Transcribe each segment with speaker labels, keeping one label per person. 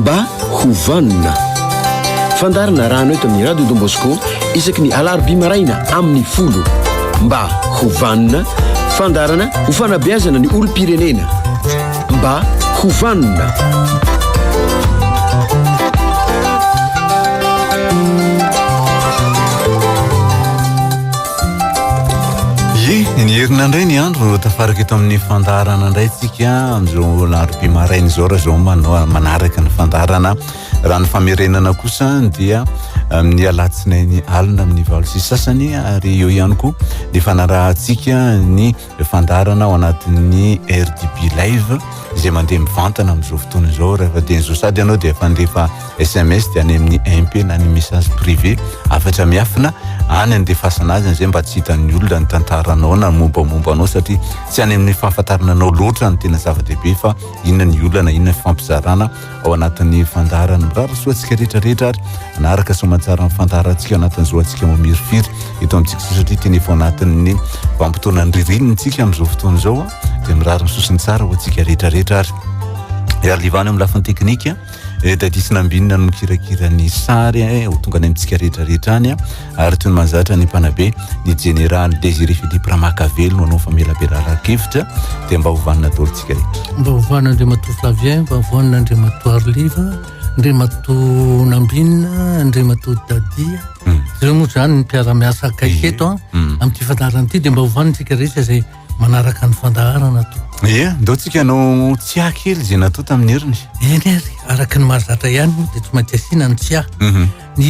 Speaker 1: Mba ho vanona. Fandaharana arahana eto amin'ny Radio Don Bosco isaky ny alarobia maraina amin'ny folo. Mba ho vanona, fandaharana ho fanabeazana ny olom-pirenena. Mba ho vanona.
Speaker 2: Ie, niherina indray ny andro, tafaraka eto amin'ny fandaharana indray tsika amin'izao alarobia maraina izao raha izao manao manaraka ny fandaharana. Raha ny famerenana kosa dia amin'ny alatsinainy alina amin'ny valo sy sasany ary eo ihany koa ny fanarahantsika ny fandaharana ao anatin'ny RDB live izay mandeha mivantana amin'izao fotoana izao. Rehefa dia izao sady ianao dia efa handefa SMS dia any amin'ny MP na ny message privé hafatra miafina any andefasana azy izay mba tsy hitan'ny olona ny tantaranao na mombamomba anao satria tsy any amin'ny fahafantarana anao loatra ny tena zava-dehibe fa inona ny olana inona ny fifampizarana ao anatin'ny fandaharana. Mirary soa antsika rehetra rehetra ary hanaraka soamantsara ny fandaharantsika ao anatin'izao antsika mamirifiry eto amintsika izao satria tena efa ao anatin'ny vanim-potoanan'ny ririnina isika amin'izao fotoana izao dia mirary ny soa sy ny tsara ho antsika rehetra rehetra ary Arlivana amin'ny lafiny teknika eh, Daddy sy Nambinina no mikirakira ny sary eh, ho tonga any amintsika rehetra rehetra any ary toy ny mahazatra ny mpanabe ny jeneraly Désiré Philippe Ramakavelo no hanao famelabelaran-kevitra dia mba ho vanona daholo tsika rehetra.
Speaker 3: Mba ho vanona Andriamatoa Flavien, mba ho vanona Andriamatoa Arliva, Andriamatoa Nambinina, Andriamatoa Daddy. Hmm. Ireo moa izany ny mpiara-miasa akaiky eto an, hmm. amin'ity fandaharana ity dia mba ho vanona tsika rehetra izay manaraka ny fandaharana
Speaker 2: to. Ie, ndao tsika hanao tsiahy kely izay natao tamin'ny heriny.
Speaker 3: Eny ary, araka ny mahazatra ihany moa dia tsy maintsy asiana ny tsiahy. Mhm. Ny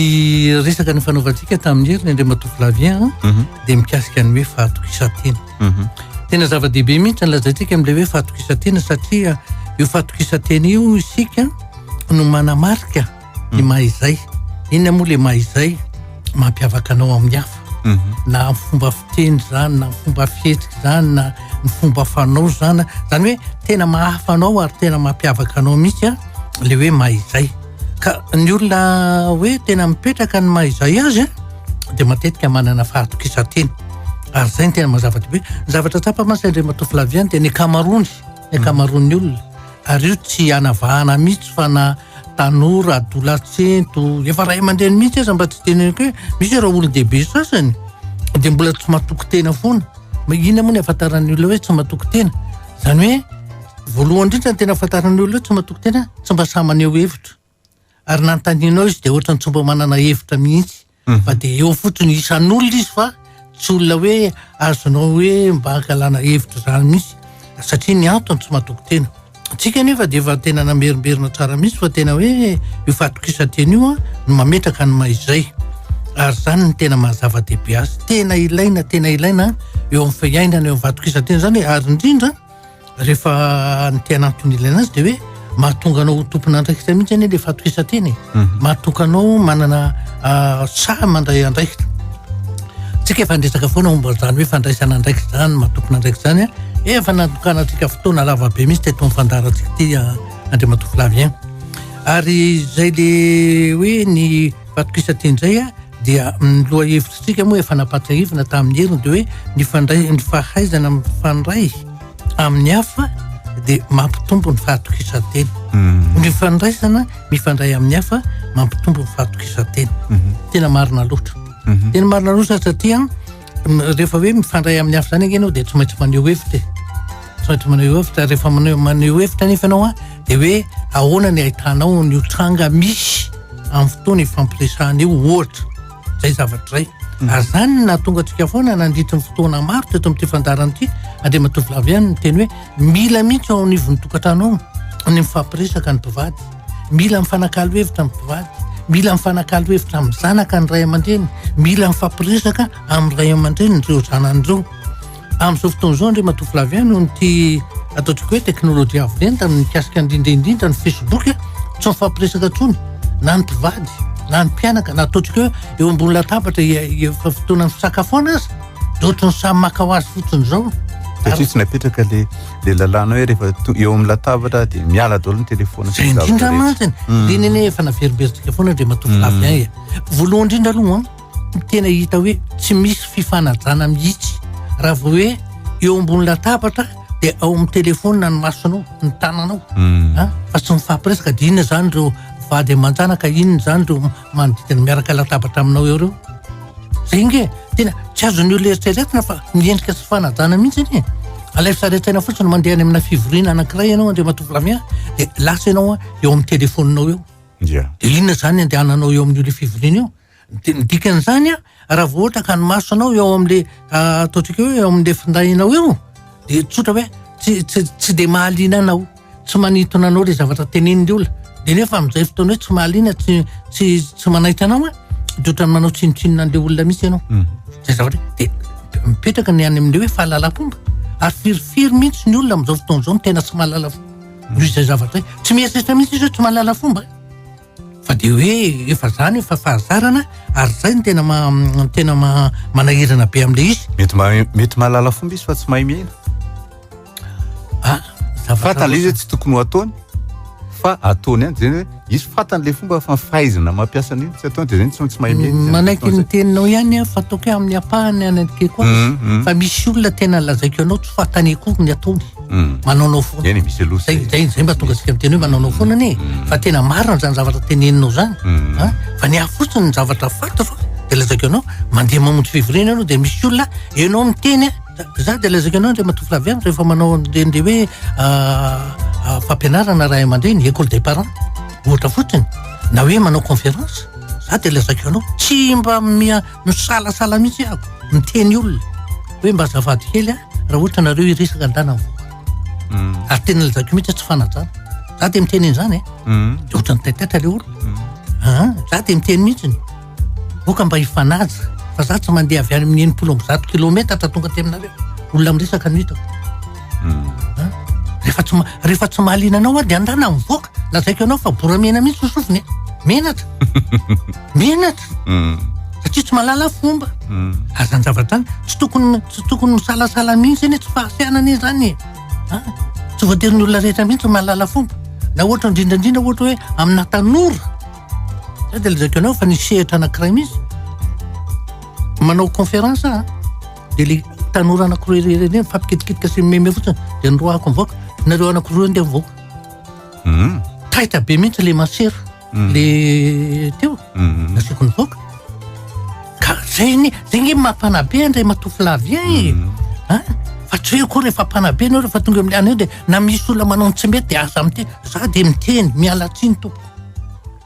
Speaker 3: resaka nifanaovantsika tamin'ny heriny Andriamatoa Flavien mhm. dia mikasika ny hoe fahatokisan-tena. Mhm. Tena zava-dehibe mihitsy ny lazaintsika amin'ilay hoe fahatokisan-tena satria io fahatokisan-tena io isika no manamarika ny maha izay. Inona moa le maha izay? Mampiavaka anao amin'ny hafa. Mhm. Na amin'ny fomba fiteny izany, na amin'ny fomba fihetsika izany, na ny fomba fanao izany. Izany hoe tena mahafa anao ary tena mampiavaka anao mihitsy a, le hoe maha izay. Ka ny olona hoe tena mipetraka ny maha izay azy a, dia matetika manana fahatokisan-tena. Ary izay no tena maha zava-dehibe. Ny zavatra tsapa mantsy Andriamatoa Flavien dia ny ankamaroany, ny ankamaroan'ny olona ary io tsy anavahana mihitsy fa na tanora, adolescent, efa ray aman-dreny mihitsy aza mba tsy teneniko hoe misy ireo olon-dehibe sasany dia mbola tsy matoky tena foana. Inona moa ny ahafantaran'ny olona hoe tsy matoky tena? Izany hoe voalohany indrindra ny tena ahafantaran'ny olona hoe tsy matoky tena, tsy mba sahy maneho hevitra. Ary nanontanianao izy dia ohatran'ny tsy mba manana hevitra mihitsy. Mhm. Fa dia eo fotsiny isan'olona izy fa tsy olona hoe azonao hoe mba angalana hevitra izany mihitsy satria ny antony tsy matoky tena. Tsika nefa dia efa tena namerimberina tsara mihitsy fa tena hoe io fahatokisan-tena io no mametraka ny maha izay. Ary izany no tena maha zava-dehibe azy. Tena ilaina, tena ilaina eo amin'ny fiainana, eo amin'ny fahatokisan-tena izany ary indrindra rehefa ny tena antony ilaina azy dia hoe mahatonga anao ho tompon'andraikitra mihitsy anie le fahatokisan-tena e. Mhm. Mahatonga anao manana ah, sahy mandray andraikitra. Tsika efa niresaka foana momba izany hoe fandraisana andraikitra izany, maha tompon'andraikitra izany. Efa nanokanantsika fotoana lava be mihitsy teto amin'ny fandaharantsika ity ah, Andriamatoa Flavien. Ary izay le hoe ny fahatokisan-tena izay ah, dia ny lohahevitritsika moa efa nampahatsiahivina tamin'ny heriny dia hoe ny fandray ny fahaizana mifandray amin'ny hafa dia mampitombo ny fahatokisan-tena. Mm. Ny fandraisana mifandray amin'ny hafa mampitombo ny fahatokisan-tena. Mm -hmm. Tena marina loatra. Mm -hmm. Tena marina loatra satria rehefa hoe mifandray amin'ny hafa zany ange ianao dia tsy maintsy maneho hevitra e. Tsy maintsy maneho hevitra rehefa maneho maneho hevitra nefa ianao a dia hoe ahoana ny ahitanao ny tranga misy amin'ny fotoana ifampiresahana io ohatra zay zavatra zay mm. ary zany no nahatonga antsika foana nandritry ny fotoana maro teto amin'ity fandaharana ity Andriamatoa Flavien niteny hoe mila mihitsy ao anivon'ny tokantrano ao ny mifampiresaka ny mpivady mila mifanakalo hevitra ny mpivady mila mifanakalo hevitra amin'ny zanaka ny ray aman-dreny mila mifampiresaka amin'ny ray aman-dreny ireo zanany ireo Amin'izao fotoana izao Andriamatoa Flavien noho ity ataontsika hoe teknolojia avo lenta mikasika indrindra indrindra ny Facebook tsy mifampiresaka intsony na ny mpivady na ny mpianaka na ataontsika hoe eo ambony latabatra efa fotoanan'ny fisakafoana aza dia ohatran'ny samy maka ho azy fotsiny izao.
Speaker 2: Satria tsy napetraka le le lalàna hoe rehefa eo amin'ny latabatra dia miala daholo ny telefona
Speaker 3: sy ny zavatra indrindra mantsy. Mm. Iny anie efa naverimberintsika foana Andriamatoa mm. Flavien e. Voalohany indrindra aloha an tena hita hoe tsy misy fifanajana mihitsy raha vao hoe eo ambony latabatra dia ao amin'ny telefaonina ny masonao, ny tananao. A, fa tsy mifampiresaka dia inona izany ireo vady aman-janaka, inona izany ireo manodidina miaraka latabatra aminao eo ireo. Zay nge, tena tsy azon'ny olona eritreretina fa miendrika tsy fanajana mihitsy anie. Alaivo sary an-tsaina fotsiny mandeha any amina fivoriana anankiray ianao Andriamatoa Flavien, dia lasa ianao eo amin'ny telefaoninao eo.
Speaker 2: Dia
Speaker 3: inona izany andehananao eo amin'io le fivoriana io? Dia ny dikan'izany an, raha vao ohatra ka ny masonao eo amin'le ataontsika hoe eo amin'le findainao eo, dia tsotra hoe tsy tsy tsy dia mahaliana anao, tsy manintona anao le zavatra tenenin'ny olona. Dia nefa amin'izay fotoana hoe tsy mahaliana, tsy tsy tsy manaitra anao an, dia ohatran'ny manao tsinontsinona an'le olona mihitsy ianao. Zay zavatra dia mipetraka ny any amin'le hoe fahalalam-pomba. Ary firifiry mihitsy ny olona amin'izao fotoana izao no tena tsy mahalala fomba. Noho izay zavatra izay. Tsy mieritreritra mihitsy izy hoe tsy mahalala fomba. Fa dia hoe efa zany efa fahazarana ary zay no tena ma- tena ma- manahirana be amin'ilay izy.
Speaker 2: Mety mahay mety mahalala fomba izy fa tsy mahay miaina.
Speaker 3: Ah, zavatra
Speaker 2: Fantany ilay izy hoe tsy tokony ho ataony fa ataony ihany zany hoe izy fantany ilay fomba fa ny fahaizana mampiasa an'iny tsy ataony dia zany tsy tsy mahay miaina izy.
Speaker 3: Manaiky ny teninao ihany aho fa ataoko hoe amin'ny ampahany any akeko azy. Fa misy olona tena lazaiko anao tsy fantany akory ny ataony. Manaonao foana.
Speaker 2: Eny misy aloha
Speaker 3: zay. Zay zay mba tonga antsika miteny hoe manaonao foana anie. Fa tena marina zany zavatra teneninao zany. A? Fa ny ahy fotsiny ny zavatra fantatro dia lazaiko anao mandeha mamonjy fivoriana ianao dia misy olona ianao miteny a, za dia lazaiko anao Andriamatoa Flavien rehefa manao an'ireny hoe fampianarana ray aman-dreny école des parents ohatra fotsiny na hoe manao conférence za dia lazaiko anao tsy mba mia misalasala mihitsy aho miteny olona hoe mba azafady kely a raha ohatra nareo hiresaka andana mivoaka ary tena lazaiko mihitsy tsy fanajana za dia miteny an'izany e de ohatra ny taitaitra le olona ah, za dia miteny mihitsiny boka mba hifanaja fa za tsy mandeha avy any amin'ny 160 kilometatra tonga aty aminareo olona miresaka no hitako ah, rehefa tsy rehefa tsy mahaliana anao aho dia andana mivoaka lazaiko anao fa boramena mihitsy ny sofiny e menatra Menatra satria tsy mahalala fomba. Ary zany zavatra zany tsy tokony tsy tokony misalasala mihitsy anie, tsy fahasiahana anie zany e. Ah, tsy voatery ny olona rehetra mihitsy mahalala fomba. Na ohatra indrindra indrindra ohatra hoe amina tanora. Zay dia lazaiko anao fa nisy sehatra anankiray mihitsy. Manao conférence aho, dia le tanora anankiroa irery ireny mifampikitikitika sy mimeme fotsiny, dia niroahako mivoaka, nareo anankiroa ndeha mivoaka. Taitra be mihitsy le masera. Le teo nasiako nivoaka ka zay ny zay nge mampanabe Andriamatoa Flavien e a fa tsy hoe akory rehefa mpanabe ianao rehefa tonga amin'ny any eo dia na misy olona manao ny tsy mety dia aza miteny za dia miteny miala tsiny tompoko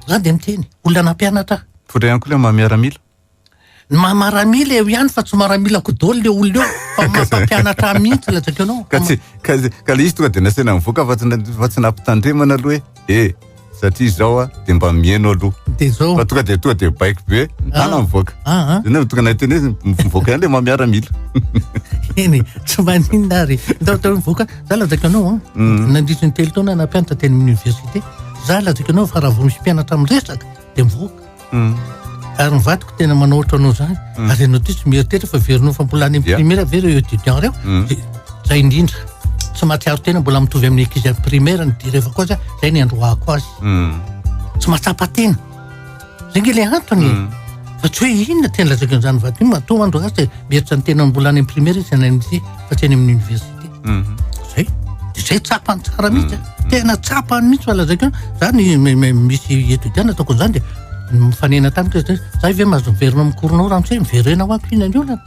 Speaker 3: za dia miteny olona nampianatra ahy
Speaker 2: F'ohatry ihany koa ilay maha miaramila.
Speaker 3: Ny maha maramila eo ihany fa tsy maramilako daholo le olona eo fa maha mpampianatra ahy mihitsy lazaiko anao.
Speaker 2: Ka tsy ka ka le izy tonga dia nasaina nivoaka fa tsy fa tsy nampitandremana aloha hoe eh satria izao a dia mba mihaino aloha.
Speaker 3: Dia zao.
Speaker 2: Fa tonga dia tonga dia baiko be ny tana
Speaker 3: Ah.
Speaker 2: mivoaka.
Speaker 3: Ah, ah.
Speaker 2: Zay no tonga nahiteny hoe mivoaka ihany le maha miaramila.
Speaker 3: Eny, tsy maninona ary. Ndao atao mivoaka, za lazaiko anao an. Nandritry ny 3 taona nampianatra teny amin'ny université. Za lazaiko anao fa raha vao misy mpianatra miresaka dia mivoaka. Ary ny vadiko tena manao ohatra anao zany. Ary ianao ty tsy mieritreritra fa verinao fa mbola any amin'ny primaire ve ireo étudiant ireo? Dia zay indrindra. Tsy mahatsiaro tena mbola mitovy amin'ny ankizy any primaire ny direvako azy, zay ny androahako azy. Tsy mahatsapa tena. Zay nge le antony e. Fa tsy hoe inona tena lazaiko an'izany vadiko iny, matoa andro azy dia mieritreritra ny tena mbola any amin'ny primaire izy any amin'ny lycée fa tsy any amin'ny université. Zay. Dia zay tsapany tsara mihitsy. Tena tsapany mihitsy fa lazaiko anao, za ny misy étudiant nataoko an'izany dia mifanena tamiko izy, za ve mahazo miverina amin'ny cours-nao ramose, miverena ho ako inona ny olana?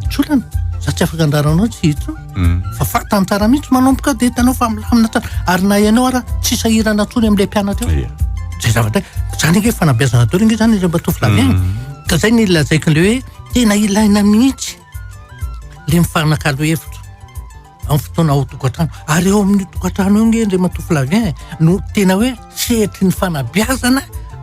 Speaker 3: Tsy olana. Za tsy afaka andrara anao tsy hiditra ao. Fa fantany tsara mihitsy manomboka dia hitanao fa milamina tsara. Ary na ianao ara tsy sahirana intsony amin'ilay mpianatra eo. Zay zavatra zany ange fanabeazana daholo ange zany Andriamatoa Flavien. Ka zay ny lazaiko an'ilay hoe tena ilaina mihitsy le mifanakalo hevitra amin'ny fotoana ao tokantrano. Ary eo amin'io tokantrano io nge Andriamatoa Flavien no tena hoe sehatry ny fanabeazana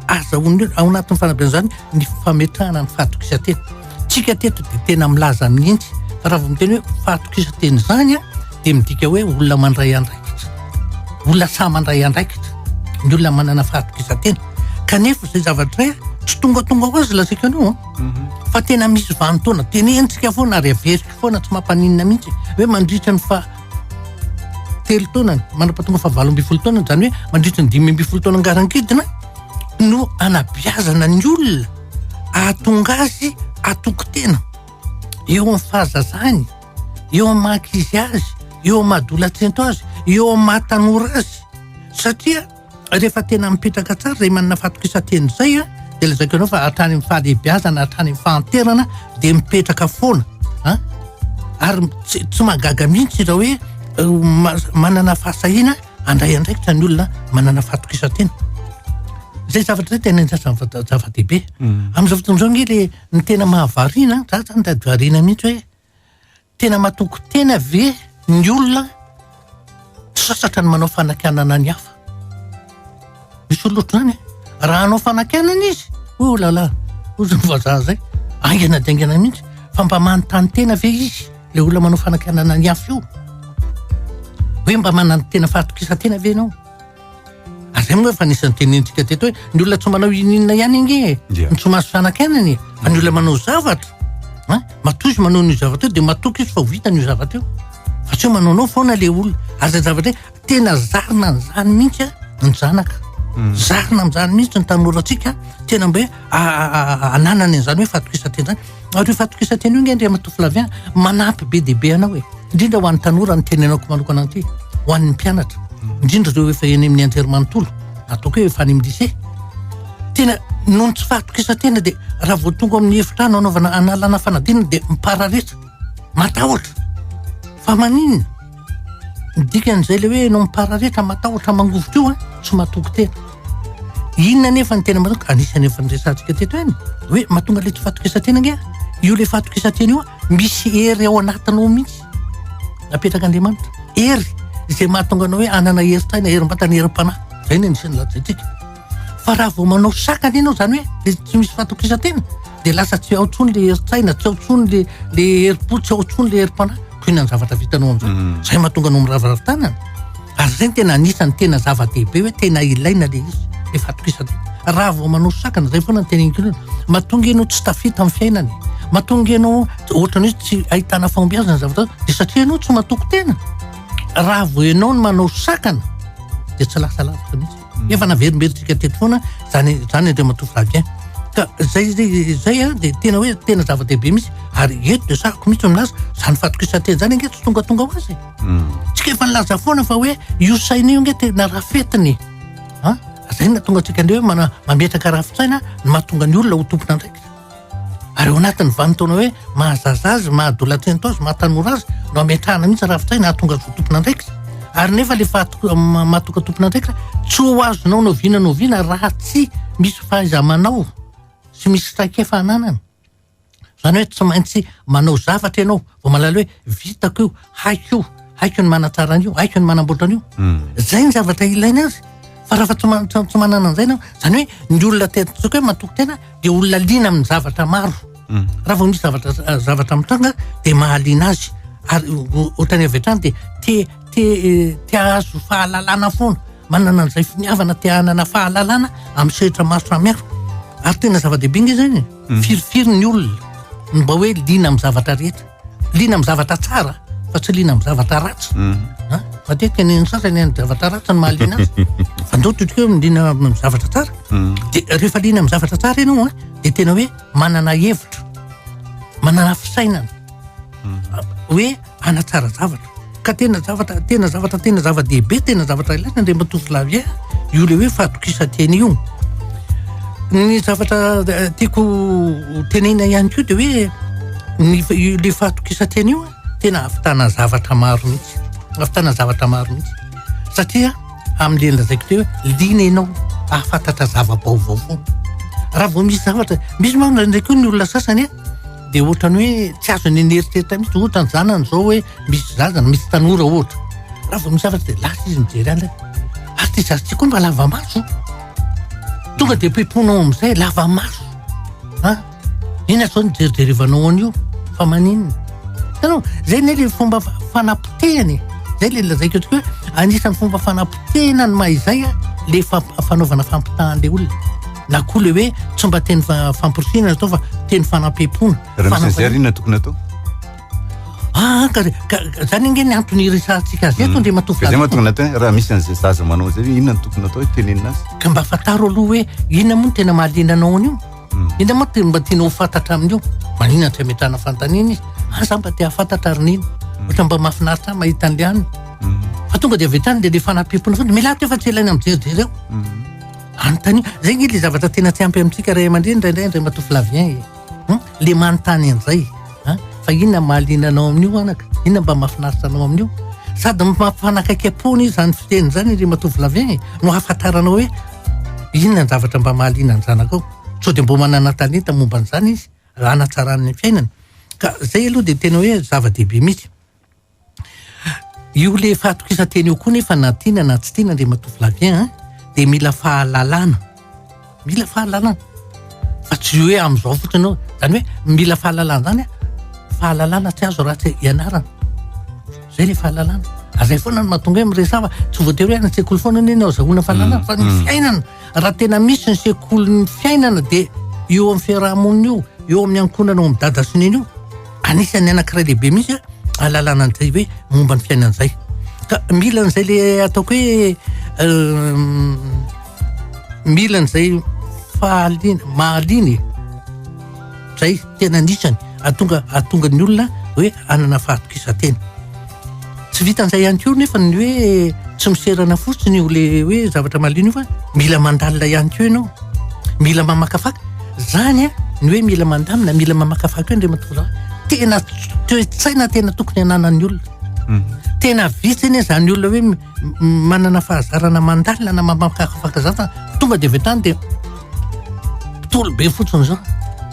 Speaker 3: azahoan'ny olona ao anatin'ny fanabeazana izany ny fametrahana ny fahatokisan-tena. Tsika teto dia tena milaza mihitsy fa raha vao miteny hoe fahatokisan-tena izany a, dia midika hoe olona mandray andraikitra, olona sahy mandray andraikitra, ny olona manana fahatokisan-tena. Kanefa izay zavatra izay a, tsy tongatonga ho azy lazaiko anao a. Fa tena misy vanin-taona tenenitsika foana ary averiko foana tsy mampaninona mihitsy hoe mandritra ny faha telo taonany mandra-pahatonga faha 18 taonany, izany hoe mandritra ny 15 taona angarankidina no anabeazana ny olona ahatonga azy hatoky tena eo amin'ny fahazazany, eo amin'ny maha ankizy azy. eo amin'ny maha adolescent azy, eo amin'ny maha tanora azy. Satria rehefa tena mipetraka tsara izay manana fahatokisan-tena izay dia lazaiko anao fa hatrany amin'ny fahalehibiazana, hatrany amin'ny fahanterana dia mipetraka foana. An? Ary tsy, tsy mahagaga mihitsy raha hoe manana fahasahiana handray andraikitra ny olona manana fahatokisan-tena. Izay zavatra izay tena zava-dehibe. Amin'izao fotoana izao ange le ny tena mahavariana, za zany da variana mihitsy hoe tena matoky tena ve ny olona sasatra ny manao fanakianana ny hafa. Misy olona ohatr'izany e. Raha hanao fanakianana izy, oh là là, hoy ny vazaha zay, haingana dia haingana mihitsy, fa mba manontany tena ve izy, le olona manao fanakianana ny hafa io? Hoe mba manana tena fahatokisan-tena ve ianao? Ary zay moa efa anisan'ny tenenintsika teto hoe ny olona tsy manao ininona ihany ange e, ny tsy mahazo fanakianana e, fa ny olona manao zavatra, an, matoa izy manao an'io zavatra io dia matoky izy fa ho vitany io zavatra io, fa tsy hoe manaonao foana le olona. Ary zay zavatra hoe tena zarina an'izany mihitsy a ny zanaka, zarina amin'izany mihitsy ny tanorantsika, tena mba hoe ananany an'izany hoe fahatokisan-tena izany. Ary io fahatokisan-tena io nge Andriamatoa Flavien manampy be dia be anao e. Indrindra ho an'ny tanora no tenenako manokana an'ity, ho an'ny mpianatra, indrindra ireo efa eny amin'ny anjerimanontolo, na ataoko hoe efa any amin'ny lycée. Tena noho ny tsy fahatokisan-tena dia raha vao tonga amin'ny efitrano anaovana analana fanadinana dia mipararetra, matahotra. Fa maninona? Ny dikan'izay le hoe ianao mipararetra, matahotra, mangovitra io an, tsy matoky tena. Inona anefa ny tena matoky? Anisan'ny efa niresahantsika teto ihany hoe mahatonga ilay tsy fahatokisan-tena ange io ilay fahatokisan-tena io misy hery ao anatinao mihitsy napetrak'Andriamanitra. Hery izay mahatonga anao hoe hanana herin-tsaina, herim-batana, herim-panahy. Izay no anisan'ny lazaintsika. Fa raha vao manao sakana ianao izany hoe le tsy misy fahatokisan-tena dia lasa tsy ao intsony le herin-tsaina, tsy ao intsony le le herim-po, tsy ao intsony le herim-panahy. Koa inona ny zavatra vitanao amin'izay? Mm. Izay mahatonga anao miraviravy tanana. Ary izay no tena anisan'ny tena zava-dehibe hoe tena ilaina le izy, le fahatokisan-tena. Raha vao manao sakana, izay foana no teneniko aloha, mahatonga ianao tsy tafita amin'ny fiainana e. Mahatonga ianao ohatran'ny hoe tsy ahitana fahombiazana ny zavatra atao, dia satria ianao tsy matoky tena. Raha vao ianao no manao sakana, dia tsy lasa lavitra mihitsy. Efa naverimberintsika teto foana zany zany Andriamatoa Flavien. Ka zay zay zay a dia tena hoe tena zava-dehibe mihitsy ary eto dia sahako mihitsy milaza zany fahatokisan-tena zany ange tsy tongatonga ho azy e. Tsika efa nilaza foana fa hoe io saina io ange tena rafetiny e. An? Zay no nahatonga antsika indray hoe mana- mametraka rafi-tsaina no mahatonga ny olona ho tompon'andraikitra. Ary ao anatin'ny vanin-taona hoe mahazaza azy, maha-adolescent azy, maha-tanora azy no ametrahana mihitsy rafi-tsaina hahatonga azy ho tompon'andraikitra. Ary nefa le fahato- mahatonga tompon'andraikitra tsy ho azonao na oviana na oviana raha tsy misy fahaiza-manao sy misy traikefa ananana. Izany hoe tsy maintsy manao zavatra ianao vao mahalala hoe vitako io, haiko io, haiko ny manatsara an'io, haiko ny manamboatra an'io. Zay ny zavatra ilaina azy. Fa raha fa tsy ma- tsy manana an'izay ianao, izany hoe ny olona tena tsy hoe matoky tena dia olona liana amin'ny zavatra maro. Raha vao misy zavatra zavatra mitranga dia mahaliana azy ary ohatrany avy hatrany dia te te te hahazo fahalalana foana, manana an'izay finiavana te hanana fahalalana amin'ny sehatra maro samihafa. Ary tena zava-dehibe nge zany e. Firifiry ny olona no mba hoe liana amin'ny zavatra rehetra. Liana amin'ny zavatra tsara fa tsy liana amin'ny zavatra ratsy. Ha? Matetika ny sasany ny zavatra ratsy no mahaliana azy. Fa ndao totoka hoe liana amin'ny zavatra tsara. Dia rehefa liana amin'ny zavatra tsara ianao an, dia tena hoe manana hevitra, manana fisainana hoe hanatsara zavatra. Ka tena zavatra, tena zavatra, tena zava-dehibe, tena zavatra ilaina Andriamatoa Flavien, io le hoe fahatokisan-tena io. Ny zavatra eh, tiako tenenina ihany koa dia hoe ny io le fahatokisan-tena io tena ahavitana zavatra maro mihitsy. Ahavitana zavatra maro mihitsy. Satria amin'le nolazaiko teo hoe liana ianao hahafantatra zava-baovao foana. Raha vao misy zavatra, misy manko indraindray koa ny olona sasany a, dia ohatrany hoe tsy azony an'eritreritra mihitsy, ohatra ny zanany izao hoe misy zaza, misy tanora ohatra, raha vao misy zavatra dia lasa izy mijery any, ary ity zaza ity koa mba lava maso, tonga dia peponao amin'izay lava maso, an, inona izao no jerijerevanao an'io, fa maninona? Hitanao, zay anie le fomba fanapotehana e, zay le lazaiko antsika hoe anisan'ny fomba fanapotehana ny maha izay a, le fanaovana fampitahan'le olona. Na koa le hoe tsy mba teny famporisihana atao fa teny fanampiam-pona.
Speaker 2: Raha misy an'izay ary inona tokony atao?
Speaker 3: Ah, ka, ka, zany ange ny antony iresahantsika azy eto, Andriamatoa
Speaker 2: Ka zay mahatonga anatiny hoe raha misy an'izay zaza manao an'izay hoe inona no tokony atao hoe tenenina azy?
Speaker 3: Ka mba fantaro aloha hoe inona moa no tena mahaliana anao an'io? Inona moa no mba tianao ho fantatra amin'io? Maninona tsy ametrahana fanontaniana izy? Ah, za mba te hahafantatra ary nino. Ohatra mba mahafinaritra ahy mahita an'le any. Fa tonga dia avy hatrany dia le fanampiam-poana fotsiny, mialà teo fa tsy ilaina mijerijery eo. Anontanio, zay nge le zavatra tena tsy ampy amintsika ray aman-dreny indraindray Andriamatoa Flavien e. Hum, le manontany an'izay. An, fa inona mahaliana anao amin'io anaka? Inona mba mahafinaritra anao amin'io? Sady mampifanakaiky am-pony izany fiteny izany Andriamatoa Flavien e, no ahafantaranao hoe inona ny zavatra mba mahaliana ny zanakao. Sao dia mbo manana talenta momba an'izany izy raha hanatsarany ny fiainany. Ka zay aloha dia tena hoe zava-dehibe mihitsy. Io le fahatokisan-tena io koa nefa na tiana na tsy tiana Andriamatoa Flavien a, dia mila fahalalana. Mila fahalalana. Fa tsy hoe amin'izao fotsiny eo. Izany hoe mila fahalalana izany a, fahalalana tsy azo raha tsy ianarana. Zay le fahalalana. Ary zay foana no mahatonga hoe miresaha fa tsy voatery hoe any an-tsekoly foana anie no azahoana fahalalana fa ny fiainana. Raha tena misy ny sekolin'ny fiainana dia eo amin'ny fiaraha-monina io, eo amin'ny ankohonana ao amin'ny dada sy neny io. Anisan'ny anankiray lehibe mihitsy ahalalana an'izay hoe momba ny fiainana izay. Ka mila an'izay le ataoko hoe mila an'izay fahaliana, mahaliana e. Zay tena anisany ahatonga ahatonga ny olona hoe hanana fahatokisan-tena. Tsy vitan'izay ihany koa nefa ny hoe tsy miserana fotsiny io le hoe zavatra mahaliana io fa mila mandalina ihany koa ianao. Mila mamakafaka. Zany a, ny hoe mila mandamina, mila mamakafaka io Andriamatoa Filoha, tena toe-tsaina tena tokony hananan'ny olona. Tena vitsy anie zany olona hoe manana fahazarana mandalina na mamakafaka zany fa tonga de avy hatrany de mpitoly be fotsiny zao.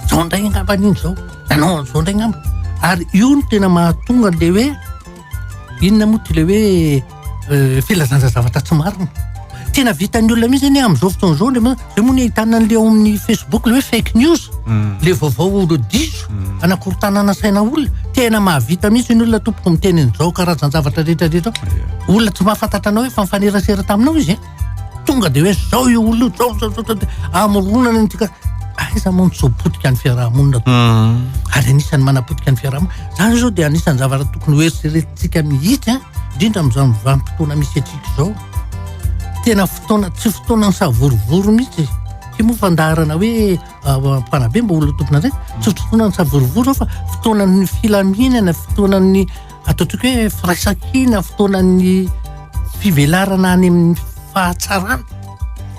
Speaker 3: Zao indray angamba iny zao, nanao an'izao indray angamba. Ary io no tena mahatonga an'le hoe inona moa ty le hoe euh, filazana zavatra tsy marina. Tena vitan'ny olona mihitsy anie amin'izao fotoana izao le zay moa ny ahitana an'le ao amin'ny Facebook le hoe fake news, mm. le vaovao olo diso, mm. anakorontanana saina olona. Tena mahavita mihitsy ny olona tompoko miteny an'izao karazan-javatra rehetra rehetra. Olona tsy mahafantatra anao hoe fa mifanerasera taminao izy. Eh? Tonga dia hoe zao io olona io, zao zao zao, amoronana ny tika. Aiza moa no tsy ho potika ny fiarahamonina tompoko. Mm. Ary anisan'ny manapotika ny fiarahamonina. Zany zao dia anisan'ny zavatra tokony ho eritreretintsika mihitsy, an, indrindra amin'izany vanim-potoana misy antsika izao. Tena fotoana, tsy fotoanan'ny savorovoro mihitsy. Ty moa fandaharana hoe ah, mpanabe mba olona tompon'andraikitra. Tsy fotoanan'ny savorovoro fa fotoanan'ny filaminana, fotoanan'ny ataontsika hoe firaisankina, fotoanan'ny fivelarana any amin'ny fahatsarana.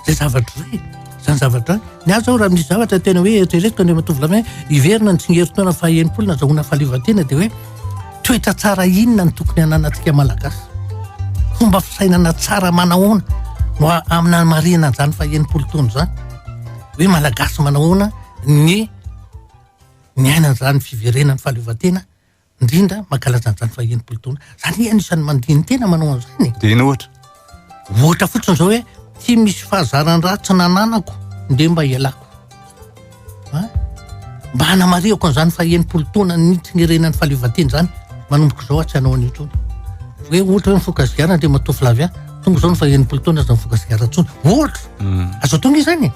Speaker 3: Zay zavatra zay, zany zavatra zany. Ny ahy zao raha misy zavatra tena hoe eritreretiko Andriamatoa Volamena, hiverina ny tsingerin-taona faha-enimpolo nazahoana fahaleovantena dia hoe toetra tsara inona no tokony hananantsika Malagasy? Fomba fisainana tsara manahoana no hanamarihana an'izany faha-enimpolo taona izany? Hoe Malagasy manahoana ny niaina an'izany fiverenan'ny fahaleovantena indrindra mankalaza an'izany faha 60 taona. Zany hoe anisan'ny mandini-tena manao an'izany e.
Speaker 2: Dia inona ohatra?
Speaker 3: Ohatra fotsiny izao hoe ty misy fahazaran-dratsy nananako, ndeha mba hialako. Ha? Mba hanamarihako an'izany faha 60 taona nitsingerenan'ny fahaleovantena izany, manomboka izao aho tsy hanao an'io intsony. Hoe ohatra hoe mifoka sigara Andriamatoa Flavien, tonga izao ny faha 60 taona aza mifoka sigara intsony. Ohatra! Azo atao nge izany e.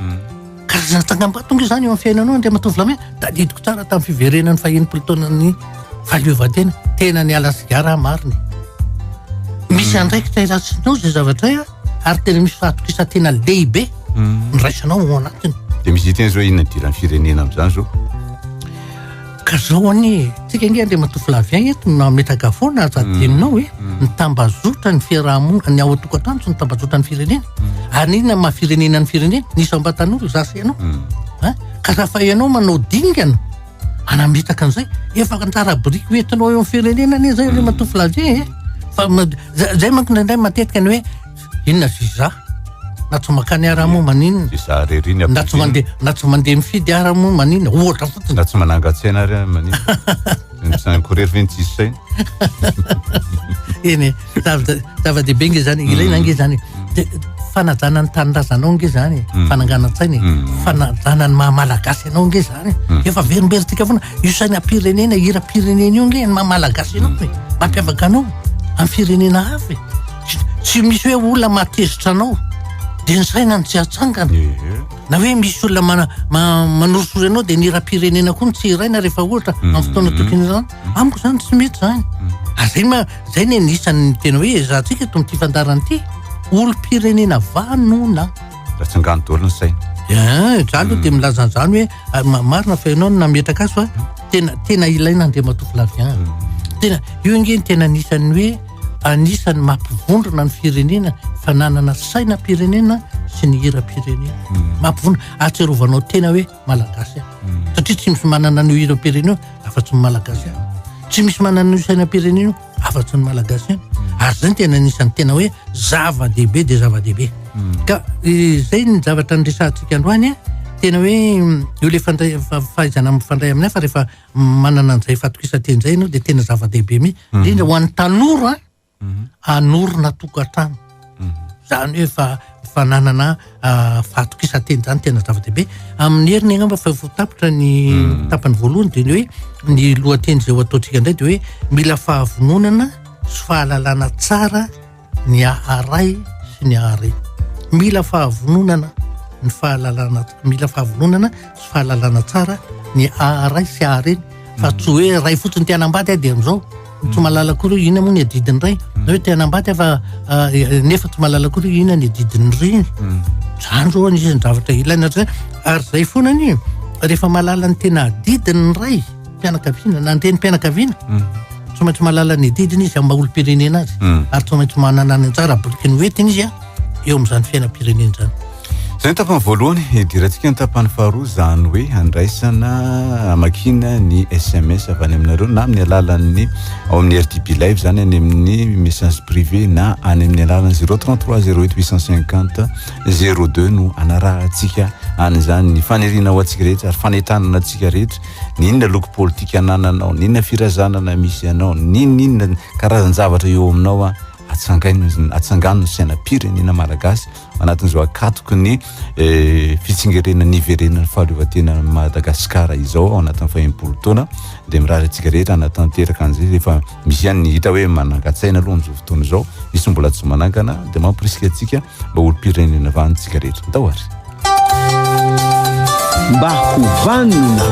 Speaker 3: Karazana tsangambato nge izany eo amin'ny fiainanao Andriamatoa Flavien. Tadidiko tsara tamin'ny fiverenan'ny faha-enimpolo taonan'ny fahaleovantena, tena niala sigara aho marina e. Misy mm. andraikitra iratsinao izay zavatra izay ary tena misy fahatokisan-tena lehibe mm. niraisanao ao anatiny.
Speaker 2: Dia misy hiteny zao inona idiran'ny firenena amin'izany zao?
Speaker 3: Ka zao anie, tsika ange Andriamatoa Flavien eto no nametraka foana aza mm. adinonao e, mm. ny tambazotra ny fiarahamonina, ny ao an-tokantrano sy ny tambazotra ny firenena. Mm. Ary inona maha firenena ny firenena? Ny isam-batan'olona, za sy ianao. Mm. Ka raha fa ianao manao dingana anametaka an'izay, efa anjara biriky ho entinao eo amin'ny firenena anie zay Andriamatoa Flavien e. Fa zay manko indraindray matetika ny hoe Inona visa? Na tsy makany ara moa maninona?
Speaker 2: Visa rery ny
Speaker 3: Na tsy mandeha na tsy mandeha mifidy ara moa maninona? Ohatra fotsiny.
Speaker 2: Na tsy manangan-tsaina ary maninona? Ny mpisain-korery ve ny tsisy saina?
Speaker 3: Eny e, zava-dehibe nge zany, ilaina nge zany. De fanajana ny tanindrazanao nge zany, mm. fananganan-tsaina e, mm. fanajana ny maha malagasy anao nge zany. Mm. Efa verimberintsika foana io sainam-pirenena, hiram-pirenena io nge ny maha malagasy anao e, mampiavaka anao amin'ny firenena hafa e. Tsy misy hoe olona mahatezitra anao dia ny saina no tsy atsangana. Na hoe misy olona mana, ma, manorisory anao dia ny hiram-pirenena koa no tsy hiraina rehefa ohatra mm. amin'ny fotoana tokony hirana. Amiko izany tsy mety izany. Mm. Ary zay ma zay ny anisan'ny tena hoe ezahantsika eto amin'ity fandaharana ity. Olom-pirenena vanona.
Speaker 2: Raha tsy angano daholo ny saina.
Speaker 3: Eh, za aloha dia milaza an'izany hoe ah, marina fa ianao no nametraka azy fa tena tena ilaina Andriamatoa Flavien. Tena io ange ny tena anisan'ny hoe anisan'ny mampivondrona ny firenena fananana sainam-pirenena sy ny hiram-pirenena. Mampivondrona, ahatsiarovanao tena hoe malagasy aho. Satria tsy misy manana an'io hiram-pirenena io afa-tsy ny malagasy ihany. Tsy misy manana an'io sainam-pirenena io afa-tsy ny malagasy ihany. Ary izay no tena anisan'ny tena hoe zava-dehibe dia zava-dehibe. Ka izay ny zavatra niresahantsika androany a, tena hoe io le fandray- fahaizana mifandray amin'ny hafa rehefa manana an'izay fahatokisan-tena izay ianao dia tena zava-dehibe mihitsy. Indrindra ho an'ny tanora hanorina tokantrano. Izany hoe fa fananana fahatokisan-tena izany tena zava-dehibe. Amin'ny heriny angamba fa efa tapitra ny tapany voalohany dia ny hoe ny lohateny izay ho ataontsika indray dia hoe mila fahavononana sy fahalalana tsara ny aharay sy ny ahare. Mila fahavononana ny fahalalana, mila fahavononana sy fahalalana tsara ny aharay sy ahareny fa tsy hoe ray fotsiny te hanambady aho dia amin'izao tsy mahalala akory hoe inona moa ny adidin'ny ray na hoe te hanambady aho fa nefa tsy mahalala akory hoe inona ny adidin'ny reny. Izany zao anisan'ny zavatra ilaina satria ary izay foana anie rehefa mahalala ny tena adidiny ny ray mpianakaviana na ny renim-pianakaviana tsy maintsy mahalala ny adidiny izy amin'ny maha olom-pirenena azy ary tsy maintsy manana ny anjara birikiny hoentiny izy a eo amin'izany fiainam-pirenena izany.
Speaker 2: Izay ny tapany voalohany, hidirantsika ny tapany faharoa, izany hoe handraisana, hamakiana ny sms avy any aminareo na amin'ny alalan'ny ao amin'ny RDB Live izany any amin'ny message privé na any amin'ny alalan'ny 033 08 850 02 no anarahantsika an'izany ny faniriana ho antsika rehetra ary fanentanana antsika rehetra n'inona loko politika anananao, n'inona firazanana misy anao, n'inon'inona karazan-javatra eo aminao a, atsangaino, atsangano ny sainam-pirenena malagasy anatin'izao akatoky ny fitsingerenana niverenan'ny fahaleovantenan'i Madagasikara izao ao anatin'ny faha-enimpolo taona dia mirary antsika rehetra hanatanteraka an'izay rehefa misy ihany ny hita hoe manangan-tsaina aloha amin'izao fotoana izao, misy mbola tsy manangana dia mamporisika antsika mba ho olom-pirenena vanona isika rehetra. Ndao ary.
Speaker 1: Mba ho vanona.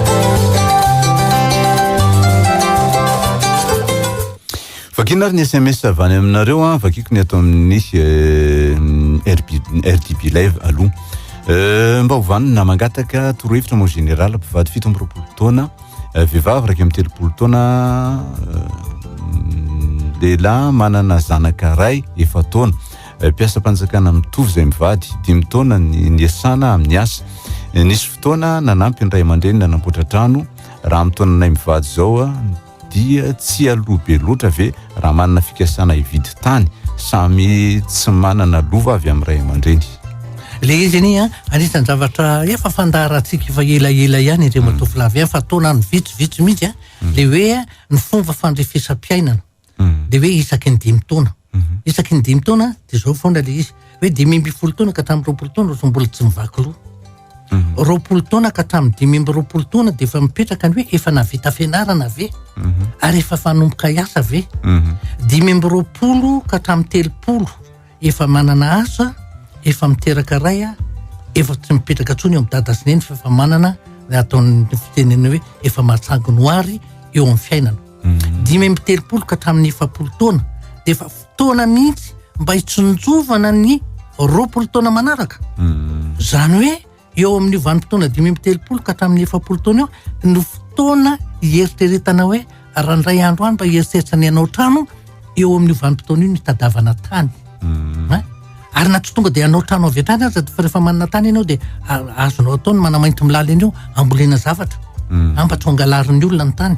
Speaker 2: Vakina ary ny sms avy any aminareo an, vakiko ny ato amin'ny RDB live aloha. Mba ho vanona, mangataka torohevitra mon général, mpivady 27 taona, vehivavy 31 taona, lehilahy manana zanaka ray efa-taona, mpiasam-panjakana mitovy izay mivady, dimy taona ny niasana amin'ny asa. Nisy fotoana nanampy ny ray aman-dreny nanamboatra trano, raha amin'ny taonanay mivady izao, Dia tsy aloha be loatra ve raha manana fikasana hividy tany, samy tsy manana lova avy amin'ny ray aman-dreny?
Speaker 3: Le izy anie an, anisan'ny zavatra efa fandaharantsika efa elaela ihany Andriamatoa Flavien fa taonany vitsivitsy mihitsy an, le hoe ny fomba fandrefesam-piainana. Dia hoe isaky ny dimy taona. Isaky ny dimy taona dia izao foana ilay izy. Hoe 15 taona ka hatramin'ny 20 taona ohatran'ny mbola tsy mivaky loha. 20 taona ka hatramin'ny 25 taona dia efa mipetraka ny hoe efa nahavita fianarana ve? Ary efa fanomboka hiasa ve? 25 ka hatramin'ny 30 efa manana asa, efa miteraka ray, efa tsy mipetraka intsony eo amin'ny dada sy neny fa efa manana ny ataon'ny fitenenana hoe efa mahatsangy noary eo amin'ny fiainana. 35 ka hatramin'ny 40 taona dia efa fotoana mihitsy mba hitsinjovana ny 20 taona manaraka. Izany hoe eo amin'io vanim-potoana 35 ka hatramin'ny 40 taona io no fotoana hieritreretana hoe raha indray andro any mba hieritreritra ny hanao trano, eo amin'io vanim-potoana io no hitadiavana tany. Hein? Ary na tsy tonga dia hanao trano avy hatrany aza, fa rehefa manana tany ianao dia azonao atao ny manamainty milaly an'io, ambolena zavatra. Mba tsy ho angalarin'ny olona ny tany.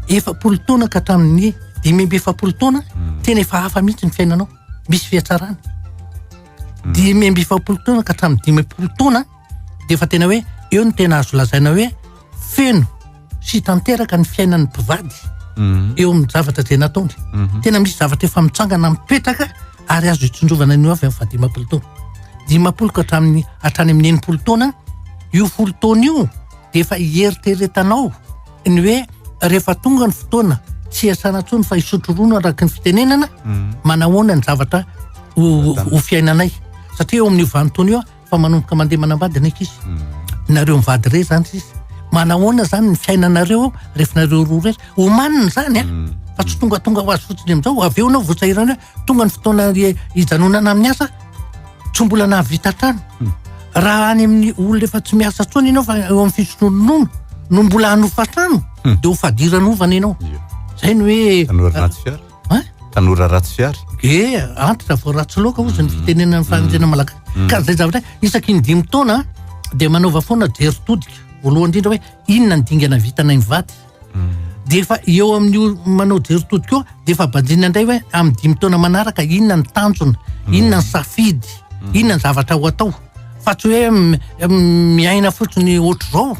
Speaker 3: 40 taona ka hatramin'ny 45 taona, tena efa hafa mihitsy ny fiainanao. Misy fihatsarana. 45 taona ka hatramin'ny 50 taona dia efa tena hoe eo no tena azo lazaina hoe feno sy tanteraka ny fiainan'ny mpivady eo amin'ny zavatra izay nataony. Tena misy zavatra efa mitsangana mipetraka ary azo itsinjovana ny ho avy amin'ny faha-50 taona. 50 ka hatramin'ny hatrany amin'ny 60 taona, io folo taona io dia efa hieritreretanao ny hoe rehefa tonga ny fotoana tsy hiasana intsony fa hisotro ronono araka ny fitenenana, manahoana ny zavatra ho fiainanay. Satria eo amin'io vanin-taona io fa manomboka mandeha manambady ny ankizy. Nareo mivady re zany sisa. Manahoana zany ny fiainanareo rehefa nareo roa rery? Omanina zany a. Fa tsy tongatonga ho azy fotsiny amin'izao. Avy eo anao voasahirana hoe tonga ny fotoana hijanonana amin'ny asa, tsy mbola nahavita trano. Raha any amin'ny olona efa tsy miasa intsony ianao fa eo amin'ny fisotroana ronono no mbola hanofa trano, dia ho fadiranovana ianao. Zay ny hoe
Speaker 2: Tanora ratsy fiara.
Speaker 3: Hein?
Speaker 2: Tanora ratsy fiara.
Speaker 3: E, antitra vao ratsy loaka hozy ny fitenenana ny fahendrena malagasy. Ka zay zavatra isaky ny dimy taona dia manaova foana jery todika. Voalohany indrindra hoe inona ny dingana vitanay mivady. Dia efa eo amin'io manao jery todika eo dia efa banjinina indray hoe amin'ny dimy taona manaraka inona ny tanjona, inona ny safidy, inona ny zavatra ho atao. Fa tsy hoe miaina fotsiny ohatr'izao.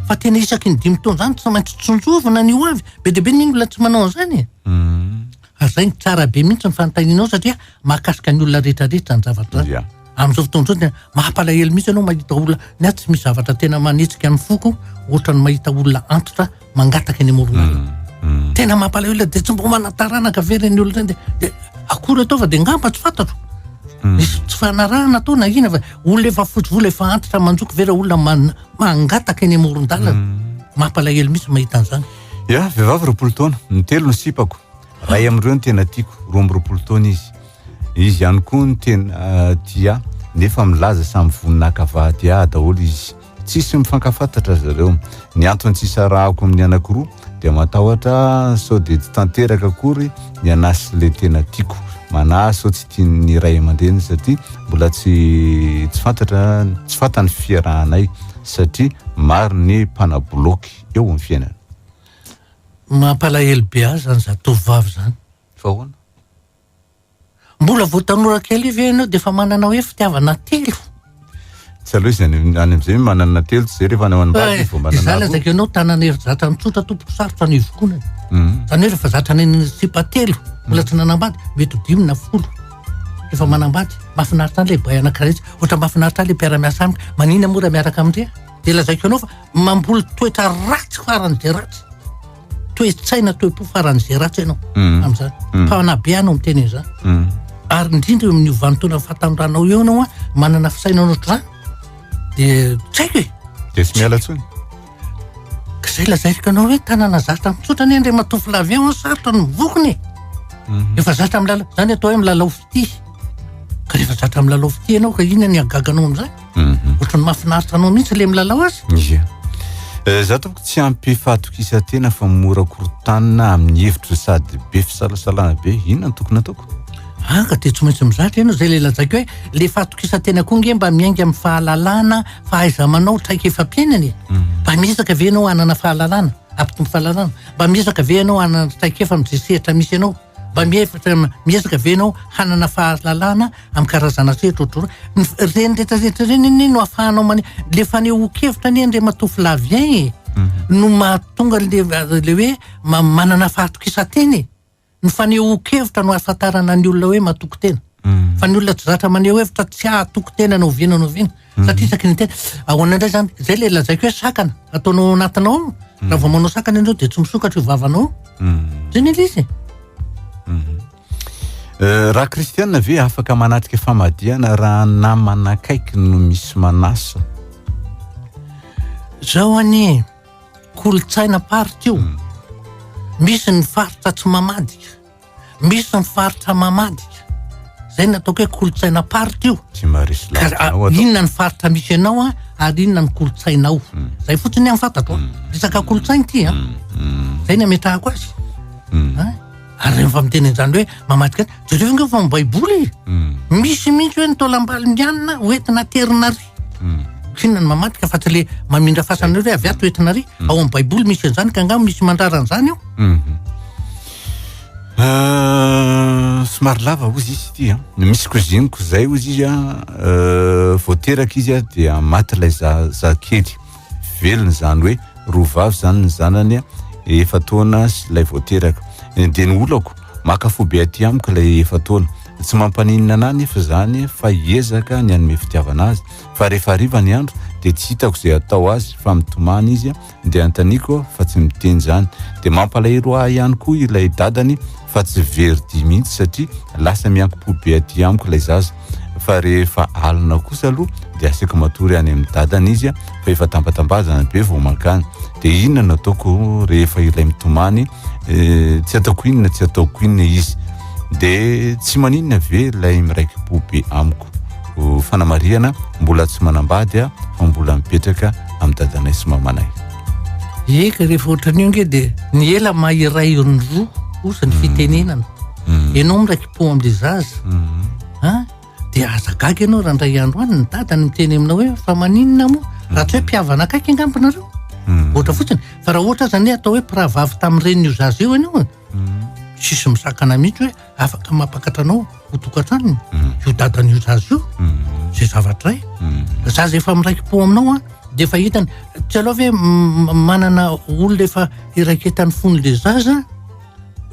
Speaker 3: Fa tena isaky ny dimy taona izany tsy maintsy tsinjovina ny ho avy. Be dia be ny olona tsy manao an'izany e. Ary izay no tsara be mihitsy ny fanontanianao satria mahakasika ny olona rehetra rehetra izany zavatra izany. Amin'izao fotoana izao dia mampalahelo mihitsy ianao mahita olona, ny ahy tsy misy zavatra tena manetsika ny foko ohatra ny mahita olona antitra mangataka eny amoron'alana. Tena mampalahelo dia tsy mba manan-taranaka ve ireny olona ireny dia dia akory atao fa dia ngamba tsy fantatro. Misy tsy fanarahana atao na inona fa olona efa fotsy volo efa antitra manjoky ve raha olona mangataka eny amoron-dalana. Mampalahelo mihitsy mahita an'izany.
Speaker 2: Ya, vehivavy 20 taona, ny telo ny sipako, ray amin'ireo no tena tiako, 22 taona izy. Izy ihany koa no tena tia ahy, nefa milaza samy vonona haka vady ahy daholo izy. Tsisy mifankafantatra zareo. Ny antony tsy isarahako amin'ny anankiroa dia matahotra sao dia tsy tanteraka akory ny anah sy le tena tiako. Manahy sao tsy tian'ny ray aman-dreniny satria mbola tsy tsy fantatra tsy fantany fiarahanay satria maro ny mpanabolôky eo amin'ny fiainana.
Speaker 3: Mampalahelo be ahy zany zatovovavy zany.
Speaker 2: Fa ahoana?
Speaker 3: Mbola vao tanora kely ve ianao dia efa manana hoe fitiavana telo?
Speaker 2: Tsy aleo izy any amin'izay manana telo tsy zay rehefa any manambady izy vao manana
Speaker 3: roa. Izany lazaiko anao tanana efa zatra mitsotra tompoko sarotra ny hivokonana. Izany hoe rehefa zatra ny sipa telo mbola tsy nanambady mety ho dimy na folo efa manambady. Mahafinaritra ahy ilay boay anankiray izy. Ohatra mahafinaritra ahy ilay mpiara-miasa amiko. Maninona moa raha miaraka amin-dry aho? Dia lazaiko anao fa mamboly toetra ratsy faran'izay ratsy. Toe-tsaina, toe-po faran'izay ratsy ianao mm. amin'izany. Mm. Mpanabe anao miteny an'izany. Mm. Ary indrindra eo amin'io vanin-taona fahatanoranao eo ianao manana fisainana ohatr'izany. Dia tsy haiko e.
Speaker 2: Dia tsy miala intsony.
Speaker 3: Ka izay lazaiko anao hoe tanana zatra mitsotra anie Andriamatoa Flavien an, sarotra ny mivokony e. Mhm. Efa zatra milalao, izany atao hoe milalao fitia. Ka rehefa zatra milalao fitia ianao ka inona ny hagaganao amin'izany? Mhm. Ohatran'ny mahafinaritra anao mihitsy ilay milalao azy.
Speaker 2: Ie. Eh, za tompoko tsy ampy fahatokisan-tena fa mora korontanina amin'ny hevitro sady be fisalasalana be. Inona no tokony ataoko?
Speaker 3: Ah, ka dia tsy maintsy mizatra ianao, izay ilay lazaiko hoe le fahatokisan-tena koa nge mba miainga amin'ny fahalalana, fahaiza-manao, traikefam-piainana e. Mhm. Mba miezaka ve ianao hanana fahalalana, hampitombo fahalalana? Mba miezaka ve ianao hanana traikefa amin'izay sehatra misy anao? Mba miezaka ve ianao hanana fahalalana amin'ny karazana sehatra ohatr'izao? Ny ireny rehetra rehetra ireny anie no ahafahanao mane-, le fanehoan-kevitra anie Andriamatoa Flavien e, no mahatonga an'le le hoe manana fahatokisan-tena e. Ny fanehoan-kevitra no ahafantarana ny olona hoe matoky tena. Fa ny olona tsy zatra maneho hevitra tsy hahatoky tena na oviana na oviana. Satria isaky ny tena, ahoana indray izany? Izay ilay lazaiko hoe sakana, ataonao ao anatinao ao. Raha vao manao sakana ianao dia tsy misokatra io vavanao io. Izay anie ilay izy e.
Speaker 2: Raha kristiana ve afaka manatrika famadihana raha namana akaiky no misy manasa?
Speaker 3: Izao anie. Kolontsaina paritra io. Misy ny faritra tsy mamadika, misy ny faritra mamadika. Zay no ataoko hoe kolontsaina paritra io.
Speaker 2: Tsy maharesy
Speaker 3: Ka
Speaker 2: lahatra anao atao.
Speaker 3: inona ny faritra misy anao a, ary inona ny kolontsainao. Zay fotsiny ny fantatro a. Resaka kolontsaina ity a. Zay ny ametrahako azy. Hein? Ary rehefa miteny an'izany hoe mamadika, jereo ange fa ny baiboly e. Misy mihitsy hoe ny taolam-balo mianina hoentina aterina ary. Inona ny mamadika fa tsy le mamindra fasana hoe avy ato hoentina ary. Ao amin'ny baiboly misy an'izany ka angaha misy mandrara an'izany io?
Speaker 2: Somary lava hozy izy ity an. Misy cousine-ko izay hozy izy an, vao teraka izy an dia maty ilay zazakely. Velona izany hoe roa vavy izany ny zanany efa-taona sy ilay vao teraka. Dia ny olako, maka fo be aty amiko ilay efa-taona. Tsy mampaninona anah nefa izany fa hiezaka ny hanome fitiavana azy fa rehefa hariva ny andro dia tsy hitako izay atao azy fa mitomany izy dia anontaniako fa tsy miteny izany. Dia mampalahelo ahy ihany koa ilay dadany fa tsy very dia mihitsy satria lasa miankim-po be aty amiko ilay zaza. Fa rehefa alina kosa aloha dia asaiko matory any amin'ny dadany izy fa efa tambatambazana be vao mankany. Dia inona no ataoko rehefa ilay mitomany tsy ataoko inona tsy ataoko inona izy. Dia tsy maninona ve ilay miraiki-po be amiko? Fanamarihana, mbola tsy manambady aho fa mbola mipetraka amin'ny dadanay sy mamanay.
Speaker 3: Eka, rehefa ohatran'io ange dia ny ela maha iray ny roa osa ny fitenenana. Ianao miraiki-po amin'ilay zaza. An? Dia aza gaga ianao raha indray andro any ny dadany miteny aminao hoe fa maninona moa? Raha tsy hoe mpihavana akaiky angamba nareo. Ohatra fotsiny. Fa raha ohatra aza anie atao hoe mpirahavavy tamin'ny renin'io zaza io ianao e. Tsisy misakana mihitsy hoe afaka mampakatra anao ho tokantranony io dadan'io zaza io. Zay zavatra izay. Zaza efa miraiki-po aminao an, dia efa hitany. Tsy aleo ve manana olona efa iraiketan'ny fon'ilay zaza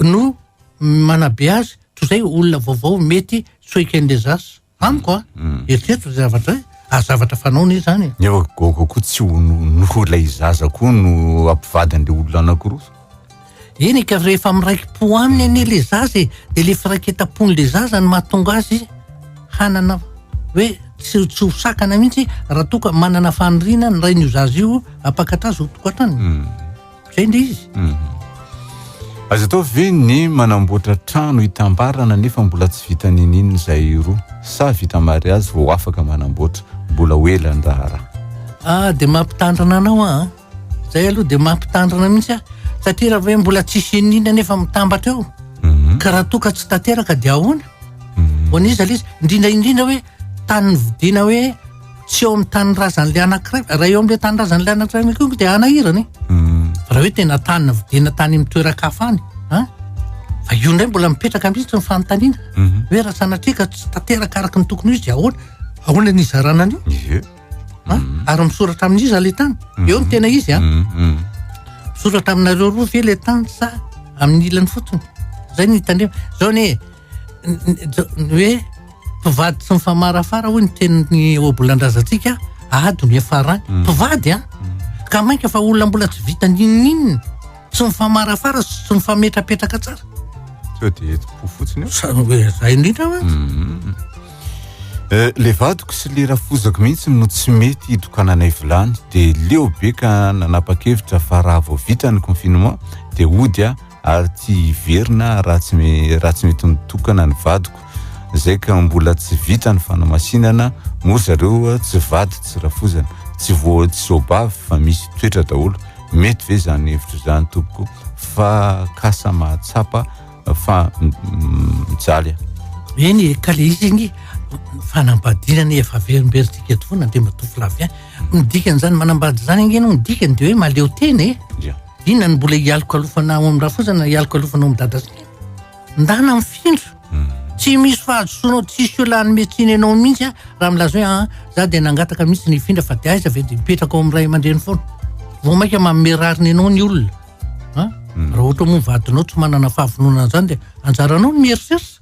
Speaker 3: no manabe azy toy izay olona vaovao mety tsy ho eken'ilay zaza. Amiko a, eritrereto izay zavatra izay, ary zavatra fanaony izy izany e.
Speaker 2: Nefa gogo koa tsy ho noho ilay zaza koa no ampivady an'ilay olona anankiroa.
Speaker 3: Eny e, ka rehefa miraiki-po aminy anie ilay zaza e, dia ilay firaiketam-pon'ilay zaza no mahatonga azy hanana hoe tsy tsy ho sakana mihitsy raha toa ka manana faniriana ny rain'io zaza io hampakatra azy ho tokantranony. Zay ndry izy.
Speaker 2: Azo atao ve ny manamboatra trano hitambarana nefa mbola tsy vita niniana izahay roa? Sa vita mariazy vao afaka manamboatra? Mbola ho ela ny raharaha.
Speaker 3: Ah dia mampitandrina anao aho an! Zay aloha dia mampitandrina mihitsy aho satria raha hoe mbola tsisy iniana nefa mitambatra eo ka raha toa ka tsy tanteraka dia ahoana? Ho an'iza ilay izy? Indrindra indrindra hoe tany novidiana hoe tsy eo amin'ny tanindrazan'ilay anankiray, raha eo amin'ilay tanindrazan'ilay anankiray mihitsy koa dia hanahirana e. Fa raha hoe tena tany novidiana tany amin'ny toeran-kafa any, an, fa io indray mbola mipetraka mihitsy ny fanontaniana hoe raha sanatria ka tsy tanteraka araka ny tokony ho izy dia ahoana? Ahoana ny hizarana an'io?
Speaker 2: Ie.
Speaker 3: An? Ary misoratra amin'iza ilay tany? Eo ny tena izy an. Misoratra aminareo roa ve ilay tany sa amin'ny ilany fotsiny? Izay no hitandrema. Izao anie, ny hoe mpivady tsy mifamarafara hoy ny tenin'ny ohabolan-drazantsika, ady no hiafarany. Mpivady an! Ka mainka fa olona mbola tsy vita n'inon'inona, tsy mifamarafara sy tsy mifametrapetraka tsara.
Speaker 2: Sao dia enti-po fotsiny eo?
Speaker 3: Sa hoe zay indrindra mantsy.
Speaker 2: Le vadiko sy le rafozako mihitsy no tsy mety hidokananay vilany dia leo be ka nanapa-kevitra fa raha vao vita ny confinement dia hody aho ary tsy hiverina raha tsy raha tsy mety mitokana ny vadiko zay ka mbola tsy vita ny fanamasinana moa ry zareo tsy vady tsy rafozana tsy voa tsy zobavy fa misy toetra daholo mety ve zany hevitra zany tompoko fa kasa mahatsapa fa mijaly aho.
Speaker 3: Eny e, ka le izy anie fanambadiana anie efa averimberintsika eto foana Andriamatoa Flavien. Ny dikan'izany manambady izany ange no ny dikany dia hoe mahaleo tena e.
Speaker 2: Ya.
Speaker 3: Inona no mbola hialokalofana ao amin'ny rafozana, hialokalofana ao amin'ny dada sy neny? Ndana mifindra. Tsy misy fahadisoanao, tsisy olona hanome tsiny anao mihitsy a, raha milaza hoe aa, za dia nangataka mihitsy ny hifindra fa dia aiza ve dia mipetraka ao amin'ny ray aman-dreny foana. Vao mainka manome rariny anao ny olona. A? Raha ohatra moa ny vadinao tsy manana fahavononana an'izany dia anjaranao ny mieritreritra.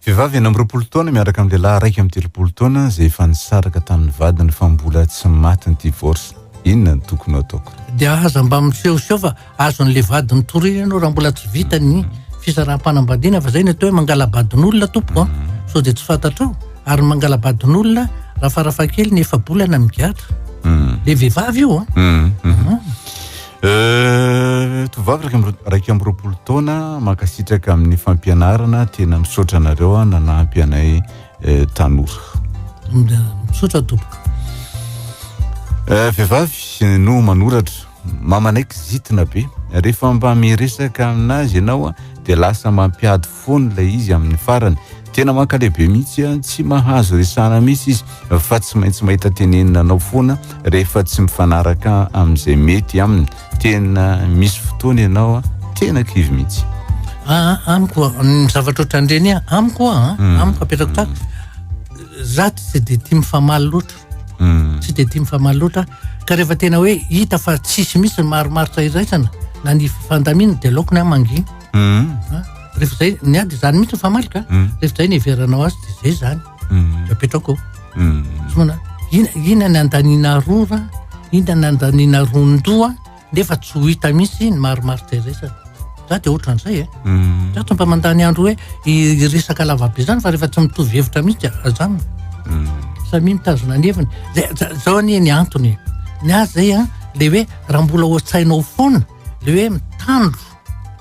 Speaker 2: Vehivavy 26 taona miaraka amin'ny lehilahy 31 taona izay efa nisaraka tamin'ny vadiny fa mbola tsy maty ny divorce. Inona no tokony ho ataoko?
Speaker 3: Dia aza mba misehoseho fa azon'ilay vadiny toriana ianao raha mbola tsy vita ny fisaraham-panambadiana fa izay ny atao hoe mangala-badin'olona tompoko an! Sao dia tsy fantatrao? Ary ny mangala-badin'olona raha farafahakeliny efa-bolana migadra. Ilay vehivavy io an!
Speaker 2: Tovovavy 21 taona, mankasitraka amin'ny fampianarana, tena misaotra anareo aho nanampy anay tanora.
Speaker 3: Misaotra tompoko.
Speaker 2: Vehivavy no manoratra, mamanay kizitina be, rehefa mba miresaka aminazy ianao dia lasa mampiady foana ilay izy amin'ny farany. Tena mankalehibe mihitsy an, tsy mahazo resahana mihitsy izy fa tsy maintsy mahita tenenina anao foana rehefa tsy mifanaraka amin'izay mety aminy. Tena misy fotoana ianao an, tena kivy mihitsy.
Speaker 3: Aa amiko ny zavatra ohatran'ireny an, amiko an, amiko apetrako tsara, za tsy de tia mifamaly loatra, tsy de tia mifamaly loatra ka rehefa tena hoe hita fa tsisy mihitsy ny marimaritra iraisana na ny fifandamina de aleoko ny ahy mangina. Rehefa zay ny ahy de zany mihitsy ny famaliko a. Rehefa zay ny heveranao azy de zay zany. De apetrako eo. Tsy mana ina ina ny andaniana rora, ina ny andaniana ron-doha nefa tsy ho hita mihitsy ny marimaritra iraisana. Za de ohatran'izay e. Za tsy mba mandany andro hoe hiresaka lavabe zany fa rehefa tsy mitovy hevitra mihitsy de ajanona. Samia mitazona ny heviny. Zay zao anie ny antony e. Ny ahy zay an, le hoe raha mbola ao an-tsainao foana le hoe mitandro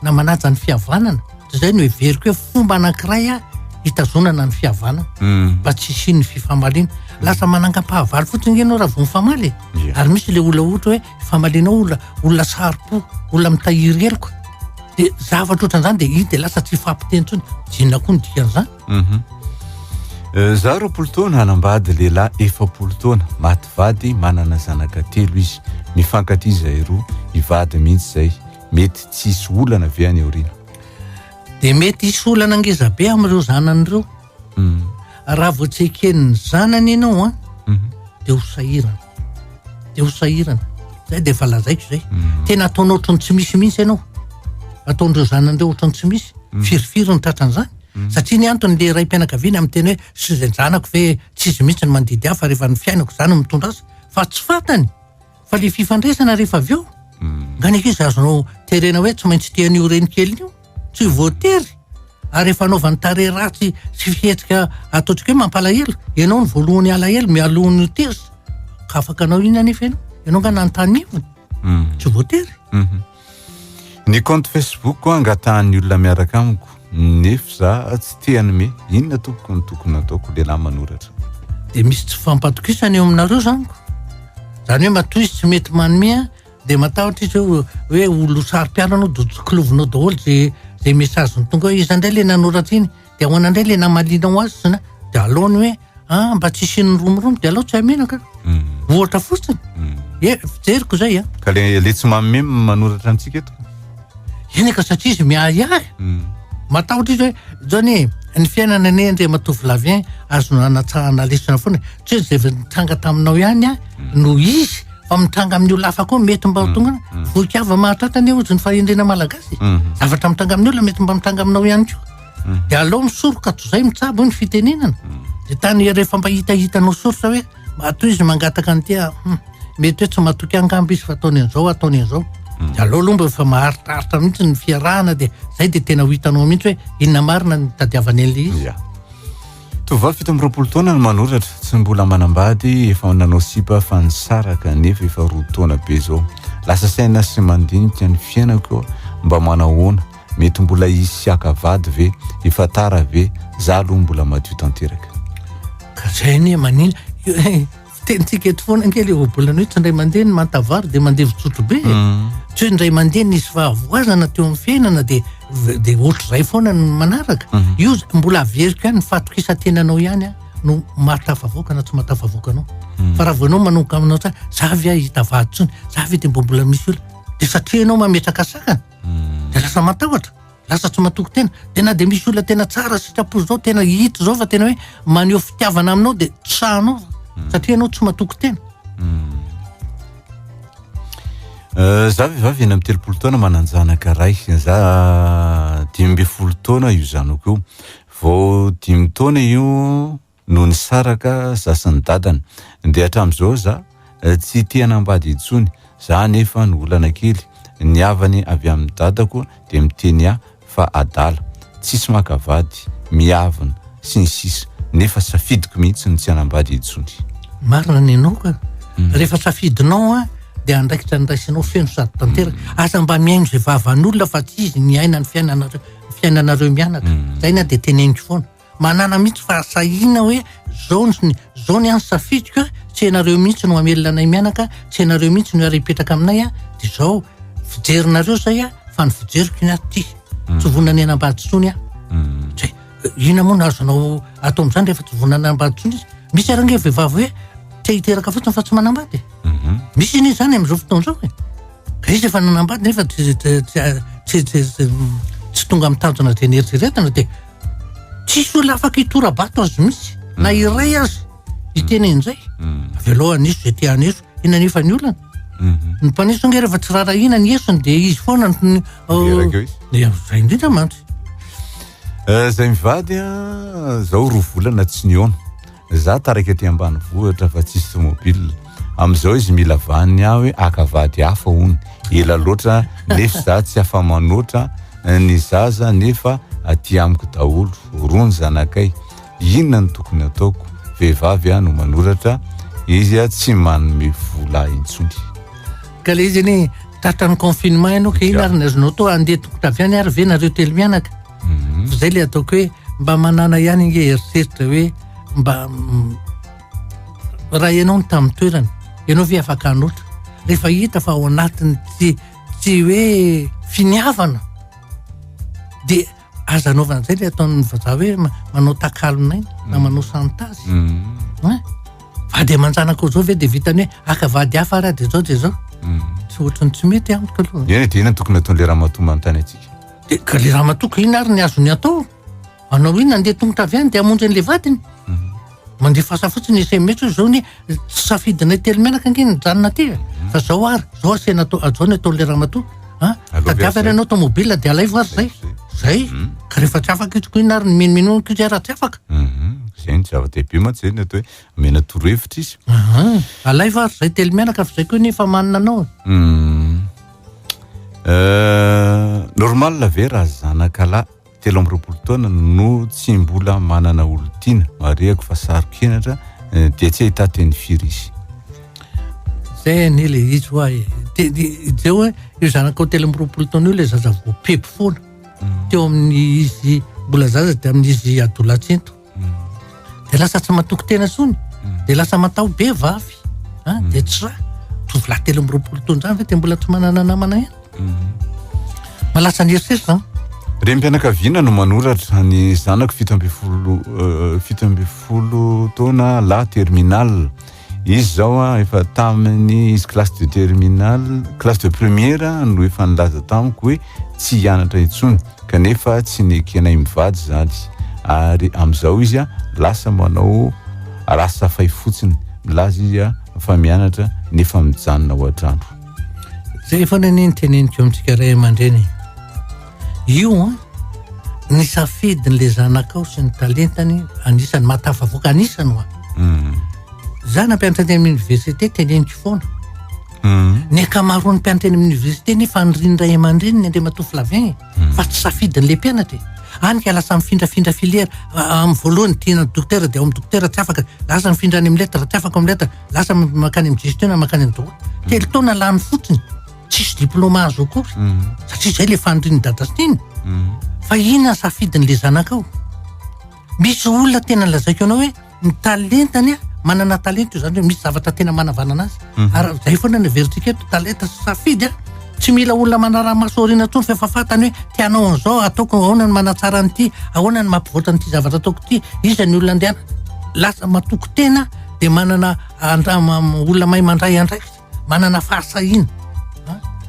Speaker 3: na manaja ny fihavanana, dia izay no heveriko hoe fomba anankiray hitazonana ny fihavanana mba tsy hisian'ny fifamaliana. Lasa manangam-pahavalo fotsiny nge ianao raha vao mifamaly e. Ary misy le olona ohatra hoe ifamalianao olona, olona saro-po, olona mitahiry heloka. De zavatra ohatran'izany de iny de lasa tsy hifampiteny intsony. De inona koa ny dikan'izany?
Speaker 2: Za 20 taona, hanambady lehilahy 40 taona, maty vady, manana zanaka telo izy. Mifankatia izahay roa, hivady mihitsy izay. Mety tsy hisy olana ve any aoriana?
Speaker 3: Dia mety hisy olana ngeza be amin'ireo zanany ireo. Raha vao tsy eken'ny zanany ianao an, dia ho sahirana. Dia ho sahirana. Zay dia efa lazaiko izay. Tena ataonao ohatran'ny tsy misy mihitsy ianao. Ataon'ireo zanany ireo ohatran'ny tsy misy. Firifiry ny tratran'izany. Satria ny antony le raim-pianakaviana miteny hoe sy izay zanako ve tsy izy mihitsy no mandidy ahy fa rehefa ny fiainako izany no mitondra azy. Fa tsy fantany fa le fifandraisana rehefa avy eo. Nga ny ankizy azonao terena hoe tsy maintsy tia an'io renikeliny io. Tsy voatery. Ary efa anaovany tarehy ratsy sy fihetsika ataontsika hoe mampalahelo. Ianao no voalohany alahelo mialohan'ny ho tezitra. Ka afaka anao inona anefa ianao? Ianao nga nanontany heviny? Tsy voatery.
Speaker 2: Ny compte Facebook angatahan'ny olona miaraka amiko nefa za tsy te hanome. Inona tompoko no tokony hataoko? Lehilahy manoratra.
Speaker 3: Dia misy tsy fampatokisana eo aminareo zany ko. Zany hoe matoa izy tsy mety manome dia matahotra izy hoe hoe olo saro-piaro anao dia tsikilovinao daholo ze ze message ny tonga hoe iza indray le nanoratra iny dia ahoana indray le namalianao azy sy na dia aleony hoe ah mba tsy hisian'ny romoromo dia aleo tsy hamena ka. Ohatra fotsiny. E, fijeriko zay a.
Speaker 2: Ka le le tsy manome manoratra antsika eto.
Speaker 3: Eny ka satria izy miahiahy. Matahotra izy hoe zao anie ny fiainana anie Andriamatoa Flavien azo nanatsahana lesona foana. Tsy hoe izay nitranga taminao ihany a no izy fa mitranga amin'ny olona hafa koa mety mba ho tonga. Vohikava mahatratra anie hozy ny fahendrena malagasy. Zavatra mitranga amin'ny olona mety mba mitranga aminao ihany koa. Dia aleo misoroka toy izay mitsabo ny fitenenana. Dia tany rehefa mba hitahitanao soritra hoe matoa izy mangataka an'ity ah, mety hoe tsy matoky angamba izy fa ataony an'izao, ataony an'izao. Dia aleo aloha mba efa maharitraritra mihitsy ny fiarahana dia zay dia tena ho hitanao mihitsy hoe inona marina ny tadiavany an'ilay izy.
Speaker 2: Ya. Tovovavy 27 taona no manoratra, tsy mbola manambady, efa nanao sipa fa nisaraka nefa efa 2 taona be izao. Lasa saina sy mandinika ny fiainako aho, mba manahoana? Mety mbola hisy haka vady ve? Efa tara ve? Za aloha mbola madio tanteraka.
Speaker 3: Ka zay anie manina. Fitenintsika eto foana ange le ohabolana hoe tsy indray mandeha ny manta vary dia mandevy tsotro be e. Tsy hoe indray mandeha nisy fahavoazana teo amin'ny fiainana dia dia ohatr'izay foana ny manaraka. Io mbola averiko ihany ny fahatokisan-tenanao ihany a no mahatafavoaka na tsy mahatafavoaka anao. Fa raha vao ianao manomboka aminao tsara, za ve hahita vady intsony, za ve dia mbo mbola misy olona, dia satria ianao mametraka sakana. Dia lasa matahotra, lasa tsy matoky tena. Dia na dia misy olona tena tsara sitrapo zao, tena hita zao fa tena hoe maneho fitiavana aminao dia tsy sahanao satria ianao tsy matoky tena.
Speaker 2: Za vehivavy 36 taona manan-janaka ray. Za 15 taona io zanako io. Vao dimy taona io no nisaraka za sy ny dadany. Dia hatramin'izao za tsy te hanambady intsony. Za anefa no olana kely, ny havany avy amin'ny dadako dia miteny ahy fa adala, tsisy maka vady, miavona, sy ny sisa Nefa safidiko mihitsy ny tsy hanambady intsony.
Speaker 3: Marina ny anao ka. Rehefa safidinao an, dia andraikitra ny raisinao feno sady tanteraka. Aza mba mihaino izay vavan'olona fa tsy izy niaina ny fiainanareo, ny fiainanareo mianaka. Zay ny ahy dia teneniko foana. Manana mihitsy fahasahiana hoe zao ny zao ny ahy ny safidiko a, tsy ianareo mihitsy no hamelona anay mianaka, tsy ianareo mihitsy no hiara-hipetraka aminay a, dia zao fijerinareo zay a, fa ny fijeriko ny ahy ty, tsy vonona ny hanambady intsony aho. Zay, inona moa no azonao atao amin'izany rehefa tsy vonona ny hanambady intsony izy? Misy ary ange vehivavy hoe te hiteraka fotsiny fa tsy manambady e. Misy anie izany amin'izao fotoana izao e. Ka izy efa nanambady nefa tsy tsy tsy tsy tsy tsy tonga amin'ny tanjona izay neritreretina dia Tsisy olona afaka hitora-bato azy mihitsy, na mm. iray aza hiteny an'izay. Mm. Avy aloha haneso izay te haneso, inona nefa ny olana? Mm-hmm. Ny mpaneso ange rehefa tsy rarahina ny esony dia izy foana ny oh, dia izay indrindra mantsy.
Speaker 2: Eh, zay mivady a, zao roa volana tsy nihaona. Za taraiky aty ambanivohitra fa tsisy tomobile. Amin'izao izy mila vaniny ahy hoe haka vady hafa hono. Ela loatra nefa za tsy afa-manoatra ny zaza nefa aty amiko daholo. Roa ny zanakay. Inona no tokony ataoko? Vehivavy aho no manoratra, izy tsy manome vola ahy intsony.
Speaker 3: Ka le izy anie tratran'ny confinement ianao ka inona ary ny azonao atao? Handeha tongotra avy any ary ve nareo telo mianaka? Fa zay le ataoko hoe. Mba manana ihany ange eritreritra hoe mba raha ianao no tamin'ny toerany, ianao ve afaka hanoatra? Rehefa hita fa ao anatin'ny tsy tsy hoe finiavana dia aza anaovana an'izay le ataon'ny vazaha hoe manao takalon'aina na mm. manao chantage. Mm. Hein? Vady aman-janaka zao ve dia vitany hoe aka vady hafa ary dia zao dia zao. Mm. Tsy ohatran'ny tsy mety amiko aloha.
Speaker 2: Eny dia inona tokony ataon'ilay ramatoa manontany antsika?
Speaker 3: Dia ka le ramatoa ka inona ary ny azony atao? Hanao inona? Handeha tongotra avy any dia hamonjy an'ilay vadiny? Mhm. Mandefasa fotsiny SMS hoe zao ny tsy safidinay telo mianaka ange ny mijanona aty e. Mhm. Fa zao ary, zao asiana atao, zao ny ataon'ilay ramatoa. Ha? Tadiavo ary ianao tomobile dia alaivo ary zay. Zay. Mhm. Ka rehefa tsy afaka izy koa inona ary ny minomino koa izy raha tsy afaka.
Speaker 2: Zay ny zava-dehibe mantsy zay ny atao hoe omena torohevitra izy.
Speaker 3: Alaivo ary zay telo mianaka fa zay koa anie efa manana anao.
Speaker 2: Euh, normal ve raha zanakalahy 23 taona no tsy mbola manana olon-tiana? Marihako fa saro-kenatra eh, dia tsy ahita teny firy izy.
Speaker 3: Zay anie le izy hoa e. Jereo hoe io zanakao 23 taona io le zaza voapepy foana. Mm. Teo amin'ny izy mbola zaza dia amin'izy adolatsento. Dia lasa tsy matoky tena intsony. Dia lasa mataho be vavy. Ah, dia tsy raha. Tovolahy 23 taona izany ve dia mbola tsy manana namana ihany? Mba lasa nieritreritra izany.
Speaker 2: Renim-pianakaviana no manoratra, ny zanako 17 17 taona lahy terminal. Izy izao efa tamin'ny izy classe de terminale, classe de première no efa nilaza tamiko hoe tsy hianatra intsony kanefa tsy nekenay mivady izany ary amin'izao izy lasa manao rasa fay fotsiny, milaza izy fa mianatra nefa mijanona ao an-trano.
Speaker 3: Zay foana anie ny teneniko amintsika ray aman-dreny e. Io an, ny safidin'le zanakao sy ny talentany anisany mahatafavoaka anisany hoa. Mm. Za nampianatra teny amin'ny université teneniko foana. Mm. Ny ankamaroan'ny mpianatra eny amin'ny université nefa anirian'ny ray aman-dreniny Andriamatoa Flavien e, mm. fa tsy safidin'le mpianatra e. Any ka lasa mifindrafindra filière amin'ny voalohany tiana dokotera dia ao amin'ny dokotera tsy afaka, lasa mifindra any amin'ny lettre tsy afaka amin'ny lettre, lasa mankany amin'ny gestion na mankany amin'ny droit. Telo taona lany fotsiny. tsisy diplôme azo akory mm. satria zay le fanirian'i dada sy neny mm. fa inona ny safidin'le zanakao misy olona tena lazaiko anao hoe ny talentany a manana talenta io zany hoe misy zavatra tena manavanana azy mm. ary zay foana ny averintsika eto talenta sy safidy a tsy mila olona manara-maso aoriana intsony fa efa fantany hoe te hanao an'izao ataoko ahoana ny manatsara an'ity ahoana ny mampivoatra an'ity zavatra ataoko ity iza ny olona andehana lasa matoky tena de manana olona mahay mandray andraikitra manana fahasahiana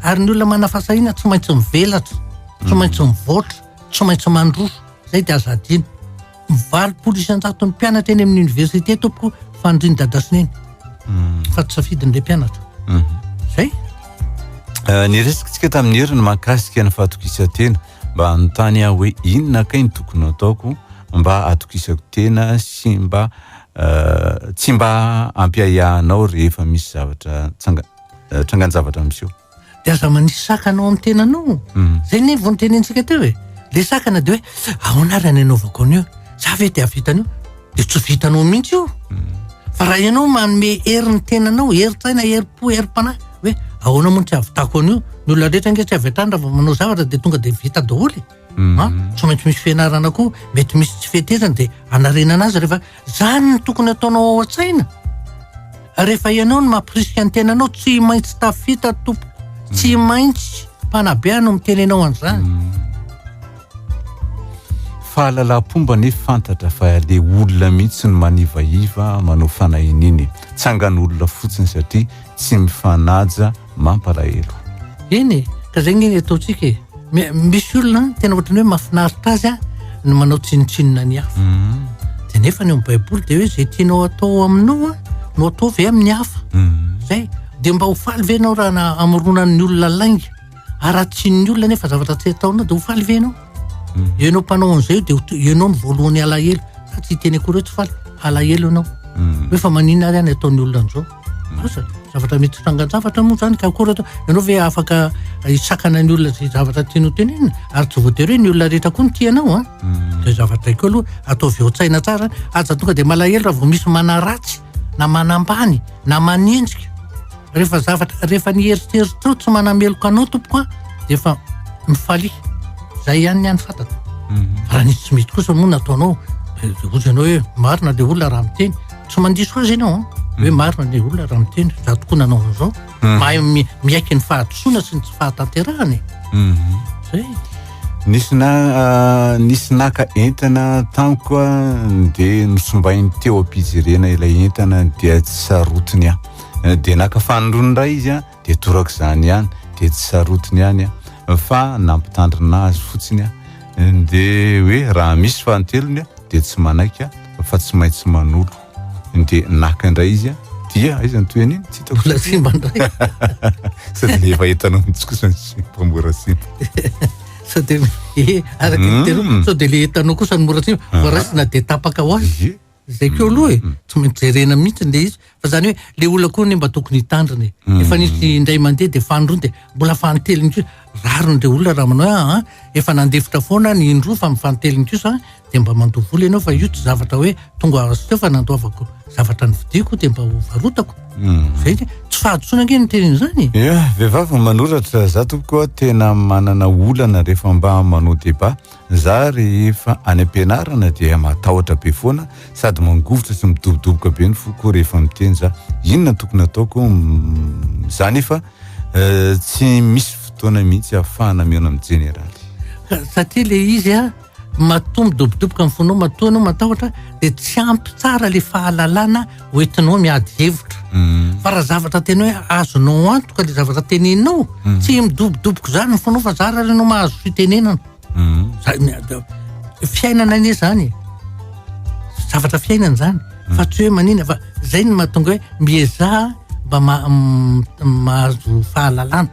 Speaker 3: ary ny olona manana fahasahiana tsy maintsy mivelatra tsy mm. maintsy mivoatra tsy maintsy mandroso zay de aza adino 80% ny mpianatra eny amin'ny université tompoko fanirian'i dada sy neny mm. fa tsy safidin'le mpianatra mm-hmm. zay
Speaker 2: eh, ny resaka tamin'ny heriny mahakasika ny fahatokisan-tena mba hanontany aho hoe inona kay ny tokony ataoko mba hatokisako tena sy mba Tsy mba ampiahiahinao rehefa misy zavatra tsanga, trangan-javatra miseho.
Speaker 3: Dia aza manisy sakana ao amin'ny tenanao. Mm. Zay ne vao nitenentsika teo e. Le sakana dia hoe ahoana ary ny anaovako an'io? Za ve dia hahavita an'io? Dia tsy vitanao mihitsy io. Mm. Fa raha ianao manome hery ny tenanao, herin-tsaina, herim-po, herim-panahy, hoe ahoana moa no tsy hahavitako an'io? Ny olona rehetra ange tsy avy hatrany raha vao manao zavatra dia tonga dia vita daholo e. Mhm. Tsy maintsy misy fianarana koa, mety misy tsy fetezana dia anarenana azy rehefa zany no tokony ataonao ao an-tsaina. Rehefa ianao no mampirisika ny tenanao, tsy maintsy tafita tompoko, tsy mhm. maintsy mpanabe no miteny anao an'izany. Mhm.
Speaker 2: Fahalalam-pomba anie fantatra fa le olona mihitsy no manivaiva manao fanahininy. Tsangan'olona fotsiny satria tsy mifanaja Mampalahelo.
Speaker 3: Eny e, ka zay nge ny ataontsika e. Misy olona tena ohatran'ny hoe mahafinaritra azy ny manao tsinontsinona ny hafa. Mm. Dia nefa ny ao amin'ny Baiboly dia hoe izay tianao atao aminao a, no ataovy amin'ny hafa. Mm. Zay. Dia mba ho faly ve ianao raha na amoronan'ny olona lainga? Haratsian'ny olona nefa zavatra tsy ataonao dia ho faly ve ianao? Mm. Ianao mpanao an'izay io dia ianao no voalohany alahelo. Sa tsy hiteny akory hoe tsy faly, alahelo ianao. Mm. Hoe fa maninona ary aho ny ataon'ny olona an'izao? Mm. Asa, zavatra mety trangan-javatra moa zany ka akory atao. Ianao ve afaka hisakana ny olona izay zavatra tianao tenenina? Ary tsy voatery hoe ny olona rehetra koa no tia anao an. Mm. Zay zavatra haiko aloha, ataovy ao an-tsaina tsara. Aza tonga dia malahelo raha vao misy manaratsy na manambany na manenjika. Rehefa zavatra, rehefa ny eritreritrao tsy manameloka anao tompoko an, dia efa mifalia. Zay ihany ny any fantako. Fa raha nisy tsy mety kosa moa nataonao, de hozy ianao hoe marina le olona raha miteny. Tsy mandiso azy ianao an, hoe marina le olona raha miteny, za tokoa nanao an'izao. Mahay miaiky ny fahadisoana sy ny tsy fahatanterahana e. Zay.
Speaker 2: Nisy na nisy naka entana tamiko dia nosombainy teo am-pijerena ilay entana dia tsy sarotiny aho. Dia naka fanindroany indray izy an, dia torak'izany ihany, dia tsy sarotiny ihany aho fa nampitandrina azy fotsiny aho. Dia hoe raha misy fanintelony dia tsy manaiky aho fa tsy maintsy manolo. Dia naka indray izy dia aiza ny tohiny iny? Tsy hitako.
Speaker 3: Mbola simba indray.
Speaker 2: Sady le efa hitanao mihitsy kosa ny simba mora simba.
Speaker 3: Sao dia eh, araka ny tena mm. sao dia le hitanao kosa ny mora simba, voaraisina dia tapaka ho azy. Zay koa aloha e, mm. tsy maintsy jerena mihitsy le izy. Fa zany hoe le olona koa ne mba tokony hitandrina e. Mm. Efa nisy indray mandeha dia fanindroany dia mbola fanintelony kosa. Rariny le olona raha manao hoe ah, ah, efa nandefitra foana ny indroa fa ny fanintelony kosa dia mba mandoa vola ianao fa io tsy zavatra hoe tonga azo teo fa nandoavako zavatra nividiako dia mba ho varotako. Mm. Zay tsy fahadisoana ange ny teny izany.
Speaker 2: Ya, vehivavy manoratra, za tompoko a tena manana olana rehefa mba manao débat. Za rehefa any am-pianarana dia matahotra be foana sady mangovitra sy midobodoboka be ny foko rehefa miteny za. Inona no tokony ataoko? Za nefa eh, tsy misy fotoana mihitsy ahafahana mihaona amin'ny jeneraly.
Speaker 3: Satria le izy a matoa midobodoboka ny fonao, matoa ianao matahotra dia tsy ampy tsara le fahalalana hoentinao miady hevitra. Mm. Fa raha zavatra tena hoe azonao antoka le zavatra teneninao, mm. tsy midobodoboka izany ny fonao fa zara ary ianao mahazo fitenenana. Mm. Fiainana anie zany e. Zavatra fiainana zany. Fa tsy hoe manina fa zay no mahatonga hoe miezaha mba mahazo fahalalana.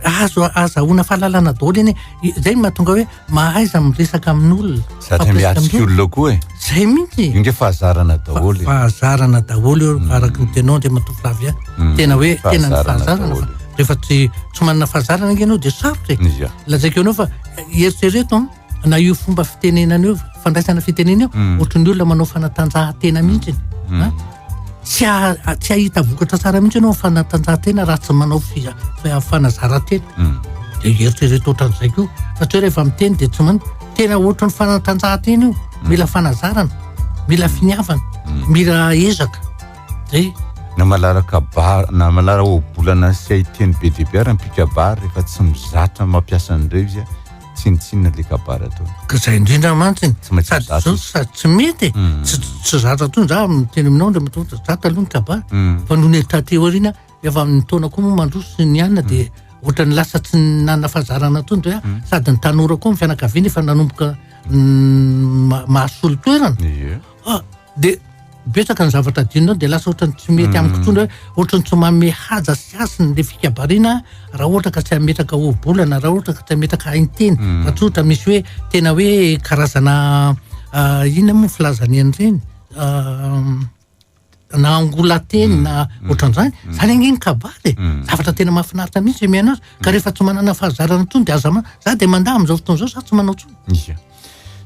Speaker 3: Azo azahoana fahalalana daholo anie. Zay no mahatonga hoe mahaiza miresaka amin'olona.
Speaker 2: Zatra miatrika olona koa e.
Speaker 3: Zay mihitsy.
Speaker 2: Io nge fahazarana daholo e.
Speaker 3: Fahazarana daholo io mm. araka ny tenao Andriamatoa Flavien. Mm. Tena hoe tena ny fahazarana fa rehefa tsy tsy manana fahazarana nge ianao dia sarotra e. Lazaiko anao fa eritrereto an na io fomba fitenenana io fandraisana fitenena io mm. ohatran'ny olona manao fanatanjahantena mihitsy. Mm. Tsy tsy hahita vokatra tsara mihitsy ianao amin'ny fanatanjahantena raha tsy manao fanazaran-tena. Hmm. Dia eritrereto ohatran'izay koa. Fa tsy hoe rehefa miteny dia tsy man tena ohatran'ny fanatanjahantena io. Hmm. Mila fanazarana, mila finiavana, hmm. mila ezaka. Zay.
Speaker 2: Na mahalala kabary, na mahalala ohabolana sy haiteny be dia be ary ny mpikabary rehefa tsy mizatra mampiasa an'ireo izy tsinontsinona le kabary ataony.
Speaker 3: Ka zay indrindra mantsy Tsy maintsy sady mizatra zao izy. sady tsy mety e. Mm. Tsy tsy zatra intsony za miteny aminao Andriamatoa Filoha, zatra aloha ny kabary. Mm. Fa nony taty aoriana efa amin'ny taona koa moa mandroso sy ny anona dia ohatran'ny lasa tsy nanana fahazarana intsony dia hoe sady ny tanora koa ny fianakaviana efa nanomboka mahasolo toerana.
Speaker 2: Ie.
Speaker 3: Ah, dia betsaka ny zavatra adinonao dia lasa ohatran'ny tsy mety amiko intsony hoe ohatran'ny tsy manome haja sy hasiny le fikabariana raha ohatra ka tsy hametraka ohabolana raha ohatra ka tsy hametraka hainteny mm. raha tsy ohatra misy hoe tena hoe karazana ah, inona moa filazany an'ireny ah, na angolateny mm. na mm. ohatran'izany mm. zany ange ny kabary e mm. zavatra tena mahafinaritra mihitsy mihaino azy ka rehefa tsy manana fahazarana intsony dia aza ma za dia mandà amin'izao fotoana izao za tsy manao intsony
Speaker 2: Ia.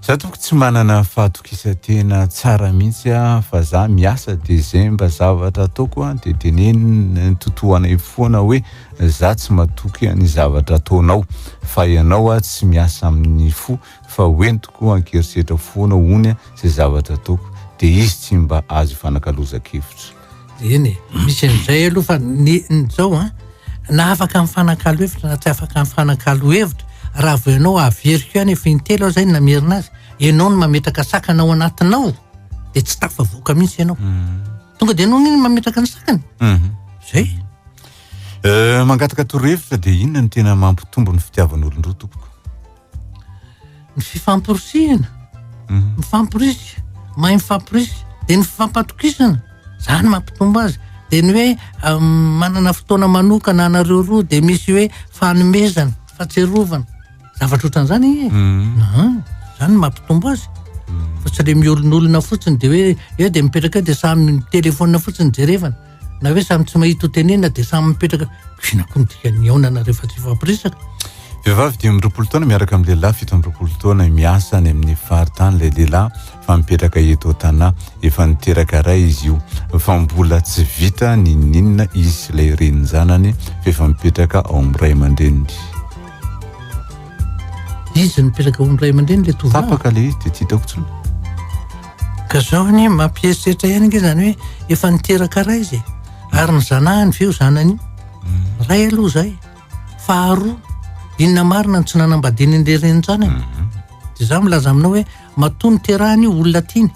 Speaker 2: Za tompoko tsy manana fahatokisan-tena tsara mihitsy a, fa za miasa de zay mba zavatra ataoko a de teneniny totohanay foana hoe za tsy matoky ny zavatra ataonao fa ianao a tsy miasa amin'ny fo fa hoentiko an-kerisetra foana hony zay zavatra ataoko de izy tsy mba azo ifanakalozan-kevitra.
Speaker 3: Eny e, misy an'izay aloha fa ny ny zao an, na afaka mifanakalo hevitra na tsy afaka mifanakalo hevitra, raha vao ianao averiko ihany efa intelo aho zay no namerina azy, ianao no mametraka sakana ao anatinao de tsy tafavoaka mihitsy ianao. Tonga de ianao anie no mametraka ny sakana. Zay.
Speaker 2: Euh, mangataka torohevitra dia inona no tena mampitombo ny fitiavan'olon-droa tompoko?
Speaker 3: Ny fifamporisihana, mhm. mifamporisika, mahay mifamporisika, dia ny fifampatokisana, zany mampitombo azy. Dia ny hoe manana fotoana manokana anareo roa dia misy hoe fanomezana, fahatsiarovana, zavatra ohatran'izany e. Mhm. Zany no mampitombo azy. Mhm. Fa tsy le miolonolona fotsiny dia hoe eo dia mipetraka eo dia samy mitelefaonina fotsiny jerevana. Na hoe samy tsy mahita ho tenenina dia samy mipetraka, inona koa ny dikan'ny hihaonana rehefa tsy hifampiresaka?
Speaker 2: Vehivavy 25 taona miaraka amin'ny lehilahy 27 taona miasa any amin'ny faritany ilay lehilahy fa mipetraka eto Tana. Efa niteraka ray izy io fa mbola tsy vita n'inon'inona izy sy ilay renin-janany fa efa mipetraka ao amin'ny ray aman-dreniny.
Speaker 3: Izy nipetraka ho ny ray aman-dreny le tovovavy.
Speaker 2: Tapaka le izy de tsy hitako intsony.
Speaker 3: Ka zao anie mampieritreritra ihany ange zany hoe efa niteraka ray izy e. Ary ny zanahany ve io zanany io? Mm. Ray aloha zay. Faharoa, inona marina no tsy nanambadiany an'ilay renin-janany? Mm-hmm. De za milaza aminao hoe matoa niterahany io olona tiany.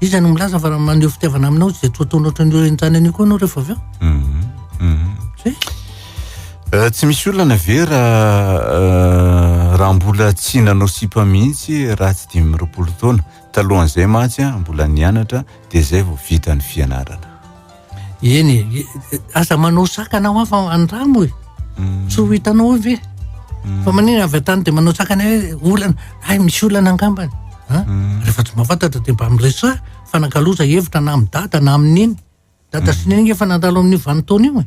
Speaker 3: Iza no milaza fa raha maneho fitiavana aminao izy dia tsy ho ataonao ohatran'io renin-janany io koa ianao rehefa avy eo?
Speaker 2: Mm-hmm. Mm-hmm. Zay. Eh, tsy misy olana ve raha eh, raha mbola tsy nanao sipa mihitsy raha tsy 25 taona? Talohan'izay mantsy mbola nianatra dia zay vao vita ny fianarana.
Speaker 3: Eny e, aza manao sakana hoa fa andramo e. Mm. Tsy ho hitanao eo ve? Mm. Fa manina avy tany dia manao sakana hoe olana, hay misy olana angambany. Ha? Mm. Rehefa tsy mahafantatra dia mba miresaha, fanakaloza hevitra na amin'ny dada na amin'ny neny. Dada sy neny efa nandalo amin'io vanin-taona io e.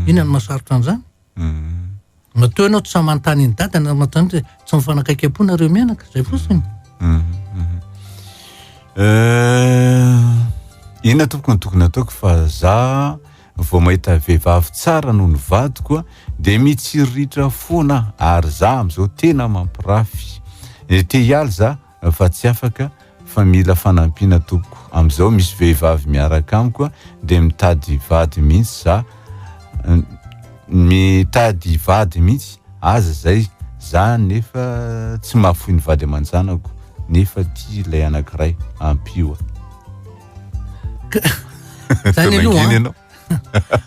Speaker 3: Inona no mahasarotra an'izany? Matoa ianao tsy sahy manontany an'i dada na manontany dia tsy mifanakaiky am-po nareo mianaka, izay fotsiny.
Speaker 2: Eh, inona tompoko no tokony ataoko fa za vao mahita vehivavy tsara noho ny vadiko dia mitsiriritra foana ary za amin'izao tena mampirafy. Eh, te hiala za fa tsy afaka fa mila fanampiana tompoko. Amin'izao misy vehivavy miaraka amiko dia mitady vady mihitsy za mitady vady mihitsy aza zay za nefa tsy mahafoy ny vady aman-janako nefa tia ilay anankiray ampio a.
Speaker 3: Zany aloha an.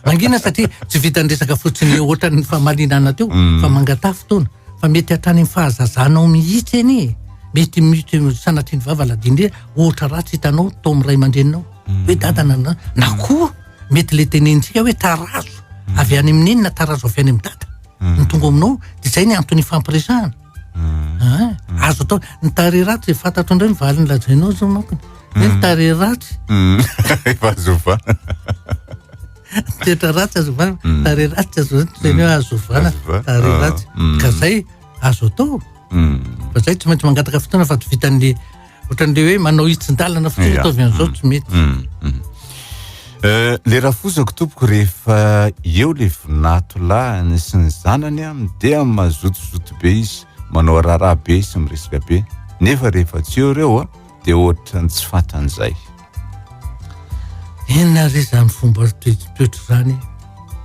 Speaker 3: Mangina satria tsy vitan'ny resaka fotsiny ohatran'ny famalinana teo mm. fa mangataha fotoana fa mety hatrany amin'ny fahazazanao mihitsy anie e. Mety mety sanatria ny vava ladindria ohatra ratsy hitanao tao amin'ny ray aman-dreninao mm. hoe dada na na koa mety le tenenintsika hoe tarazo mm. avy any amin'ny neny na tarazo avy any amin'ny dada ny tonga aminao de zay ny antony ifampiresahana. Ah, azo atao ny tarehy ratsy fantatro indray ny valiny lazainao zao manko hoe ny tarehy ratsy
Speaker 2: efa azo ovana
Speaker 3: toetra ratsy azo ovana tarehy ratsy azo ovana teny hoe azo ovana tarehy ratsy ka zay azo atao fa zay tsy maintsy mangataka fotoana fa tsy vitan'ny Ohatran'le hoe manao hitsin-dalana fotsiny ataovy an'izao tsy mety. Mm,
Speaker 2: mm. Eh, le rafozako tompoko rehefa eo le vinato lahiny sy ny zanany a dia mazotozoto be izy manao raharaha be sy miresaka be nefa rehefa tsy eo ireo a dia ohatran'ny tsy fantany zay.
Speaker 3: Inona re izany fomba toetra izany?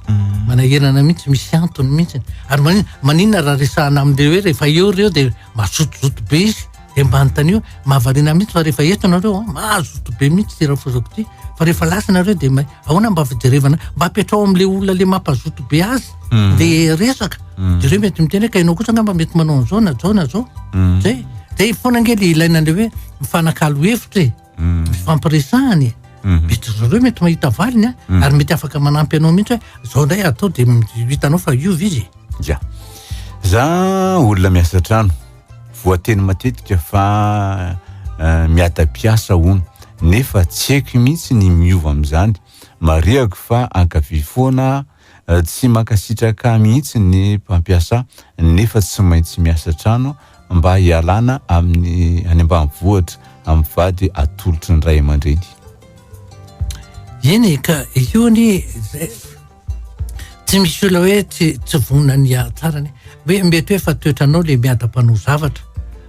Speaker 3: Mm. Manahirana mihitsy, misy antony mihitsy. Ary maninona raha resahana amin'ireo hoe rehefa eo ireo dia mazotozoto be izy Dia mba anontanio, mahavariana mihitsy fa rehefa eto nareo an, mazoto be mihitsy ity rafozako ity, fa rehefa lasa nareo dia ma- ahoana mba fijerevana, mba apetraho amin'ilay olona le mampazoto be azy mm. le resaka. Mm. Jereo mety miteny hoe ka ianao kosa angamba mety manao an'izao na zao na zao. Mm. Zay. Zay foana ange le ilaina an'ilay hoe mifanakalo hevitra e. Mm. Mifampiresahana e. Mm. Mety zareo mety mahita valiny a, mm. ary mety afaka manampy anao mihitsy hoe zao indray atao dia hitanao fa hiova izy e.
Speaker 2: Ya. Za olona miasa trano. Voateny matetika fa miadam-piasa hono, nefa tsy haiko mihitsy ny miova amin'izany. Marihako fa ankavia foana aho, tsy mankasitraka ahy mihitsy ny mpampiasa nefa tsy maintsy miasa trano mba hialana amin'ny any ambanivohitra amin'ny vady atolotry ny ray aman-dreny.
Speaker 3: Eny e, ka io anie zay Tsy misy olona hoe tsy tsy vonona ny hiatsara anie. Hoe mety hoe efa toetranao le miadam-panao zavatra.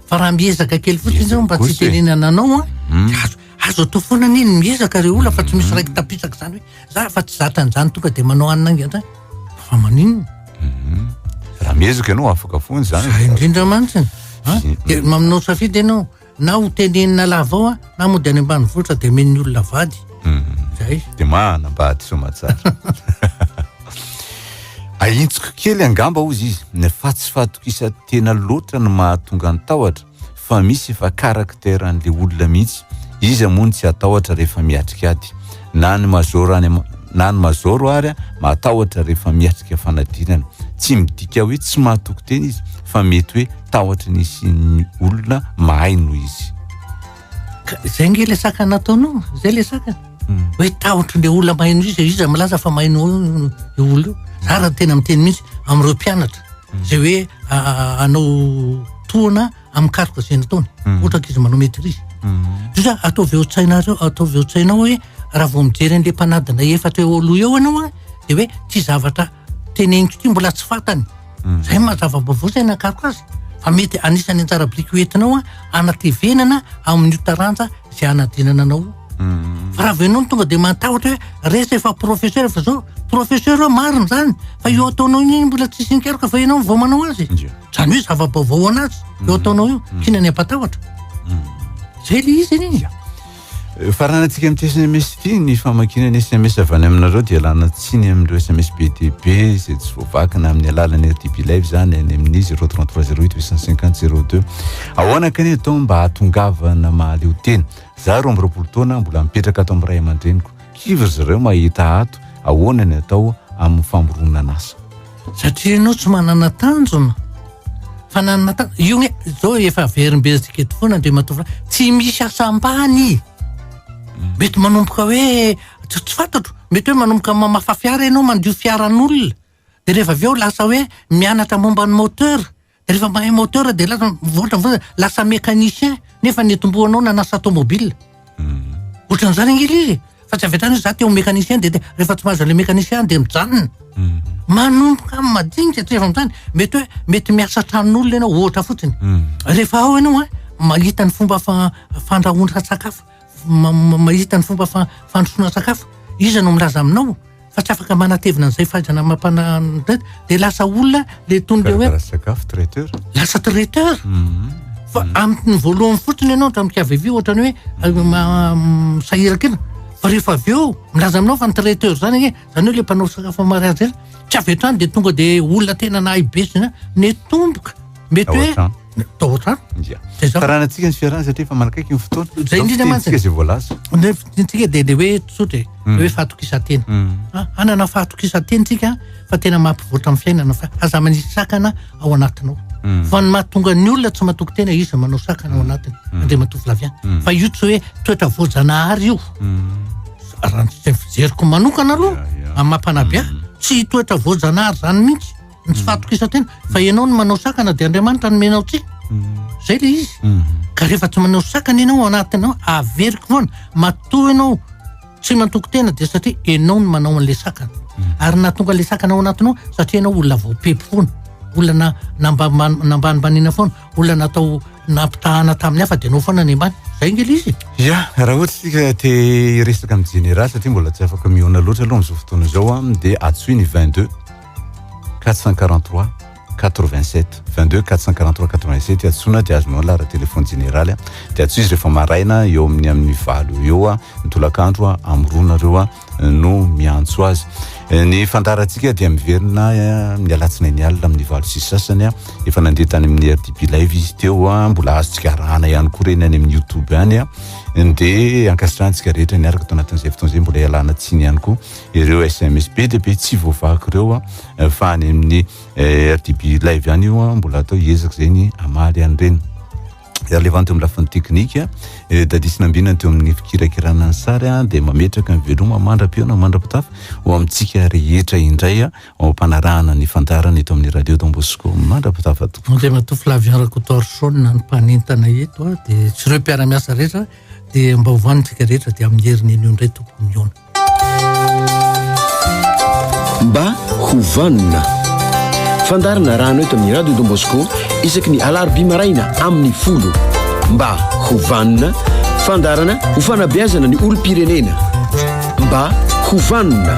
Speaker 3: Fa raha miezaka kely fotsiny zao mba tsy hitenenana anao an, hmm. de azo azo atao foana anie ny miezaka re olona fa tsy misy hmm. raiki-tapisaka zany hoe za fa tsy zatra an'izany tonga de manao anina angatra. Fa maninona?
Speaker 2: Hmm. Raha miezaka ianao afaka foana
Speaker 3: zany. Zay indrindra mantsy. De maminao safidy ianao. Na ho tenenina lava ao na mody any ambanivohitra dia omen'ny olona vady.
Speaker 2: Zay. Dia manambady soamatsara. Ahintsiko kely angamba hozy izy, ny fa tsy fahatokisan-tena loatra no mahatonga ny tahotra fa misy efa caractère an'le olona mihitsy, iza moa no tsy hatahotra rehefa miatrika ady? Na ny major any na ny major ary matahotra rehefa miatrika fanadinana. Tsy midika hoe tsy mahatoky tena izy fa mety hoe tahotry ny hisian'ny olona mahay noho izy.
Speaker 3: Ka izay nge le sakana ataonao, izay le sakana. Hmm. Hoe tahotry le olona mahay noho izy, iza milaza fa mahay noho io olona io. Za raha tena miteny mihitsy amin'ireo mpianatra hmm. izay hoe hanao tohana amin'ny karoka izay nataony. Hmm. Ohatra ankizy manao maîtrise. Dia ataovy eo an-tsainareo, ataovy eo an-tsainao hoe raha vao mijery an'le mpanadina efatra eo aloha eo ianao an, dia hoe ty zavatra teneniko ity mbola tsy fantany. Mm. Zay maha zava-baovao zay nakaroka azy. Fa mety anisan'ny anjara biriky ho entinao a, hanatevenana amin'io taranja izay hanadinana anao io. Fa raha vao ianao no tonga dia matahotra hoe resy efa professeur fa zao, professeur aho marina izany, fa io ataonao iny mbola tsisy nikaroka fa ianao vao manao azy. Izany hoe zava-baovao ho anazy io ataonao io, k'inona ny hampatahotra? Zay le izy anie.
Speaker 2: Faranantsika amin'ity sms ity ny famakiana ny sms avy any aminareo dia ialana tsiny amin'ireo sms be dia be izay tsy voavakina amin'ny alalan'ny RTB Live izany any amin'ny 033 08 850 02. Ahoana kay ny atao mba hahatongavana mahaleo tena? Za 22 taona mbola mipetraka ato amin'ny ray aman-dreniko. Kivy ry zareo mahita ato. Ahoana ny atao amin'ny famoronana asa?
Speaker 3: Satria ianao tsy manana tanjona. Fananana tanjona. Io nge, zao efa averimberintsika eto foana Andriamatoa Filoha, tsy misy asa ambany. Mety manomboka hoe, tsy fantatro, mety hoe manomboka mamafa fiara ianao, mandio fiaran'olona. Dia rehefa avy eo lasa hoe mianatra momba ny moteur. Dia rehefa mahay moteur dia lasa mivoatra mivoatra, lasa mécanicien nefa nitomboanao nanasa tomobile. Ohatran'izany ange ilay izy e. Fa tsy avy hatrany hoe za te ho mécanicien dia rehefa tsy mahazo an'ilay mécanicien dia mijanona. Manomboka amin'ny madinika tsy efa amin'izany. Mety hoe mety miasa tranon'olona ianao ohatra fotsiny. Rehefa ao ianao an, mahita ny fomba fandrahoana sakafo, mahita ny fomba fandrosoana sakafo. Iza no milaza aminao fa tsy afaka manatevina an'izay fahaizana mampana dia lasa olona le tony le
Speaker 2: hoe sakafo traiteur.
Speaker 3: Lasa traiteur. Fa amin'ny voalohany fotsiny ianao hatramin'ny KVV ohatrany hoe misahirakirina. Fa rehefa avy eo milaza aminao fa ny traiteur zany ange, zany hoe le mpanao sakafo amin'ny mariazy zany, tsy avy hatrany dia tonga dia olona tena nahay be sy ny netomboka. Mety hoe tao an-trano.
Speaker 2: Ya. Zay zao. Taranantsika ny fiarahana satria efa manakaiky ny fotoana.
Speaker 3: Zay indrindra mantsy.
Speaker 2: Fitenintsika izay voalaza.
Speaker 3: Ny fitenintsika dia le hoe tsotra e, le hoe fahatokisan-tena. Ah, hanana fahatokisan-tena tsika fa tena mampivoatra amin'ny fiainana fa aza manisy sakana ao anatinao. Fa ny mahatonga ny olona tsy matoky tena izy manao sakana ao anatiny, Andriamatoa Flavien. Fa io tsy hoe toetra voajanahary io. Raha ny fijeriko manokana aloha, amin'ny maha mpanabe ahy, tsy toetra voajanahary zany mihitsy. ny tsy fahatokisan-tena fa ianao no manao sakana dia Andriamanitra no omenao tsihy zay le izy ka rehefa tsy manao sakana ianao ao anatinao averiko foana matoa ianao tsy matoky tena dia satria ianao no manao an'le sakana ary nahatonga an'le sakana ao anatinao satria ianao olona voapepy foana olona nambanimbanina foana olona natao nampitahana tamin'ny hafa dia ianao foana ny ambany zay nge le izy
Speaker 2: Ya, raha ohatra isika te hiresaka amin'ny jeneraly satria mbola tsy afaka mihaona loatra aloha amin'izao fotoana izao dia antsoy ny 22 443 87 22 443 87 antsoina dia azonao ny laharan-telefony jeneraly dia antsoy izy rehefa maraina eo amin'ny amin'ny valo eo ny tolakandro amin'ny roa nareo no miantso azy. Ny fandaharantsika dia miverina amin'ny alatsinainy alina amin'ny valo sy sasany. Efa nandeha tany amin'ny RDB Live izy teo, mbola azontsika arahana ihany koa ireny any amin'ny YouTube any. Dia ankasitrahantsika rehetra niaraka tao anatin'izay fotoana izay, mbola ialana tsiny ihany koa ireo sms be dia be tsy voavaky ireo fa any amin'ny RDB Live any io mbola atao hiezaka izay ny hamaly an'ireny. Ary Levant teo amin'ny lafiny teknika, Daddy sy Nambinina teo amin'ny fikirakirana ny sary dia mametraka ny veloma mandra-pihaona mandra-pitafa ho amintsika rehetra indray ao am-panarahana ny fandaharana eto amin'ny Radio Don Bosco mandra-pitafa tompoko.
Speaker 3: Andriamatoa Flavien Rakotoarison ny mpanentana eto dia sy ireo mpiara-miasa rehetra dia mba ho vanontsika rehetra dia amin'ny heriny anio indray tompoko mihaona.
Speaker 1: Mba ho vanona. Fandaharana arahana eto amin'ny Radio Don Bosco isaky ny alarobia maraina amin'ny folo. Mba ho vanona. Fandaharana ho fanabeazana ny olom-pirenena. Mba ho vanona.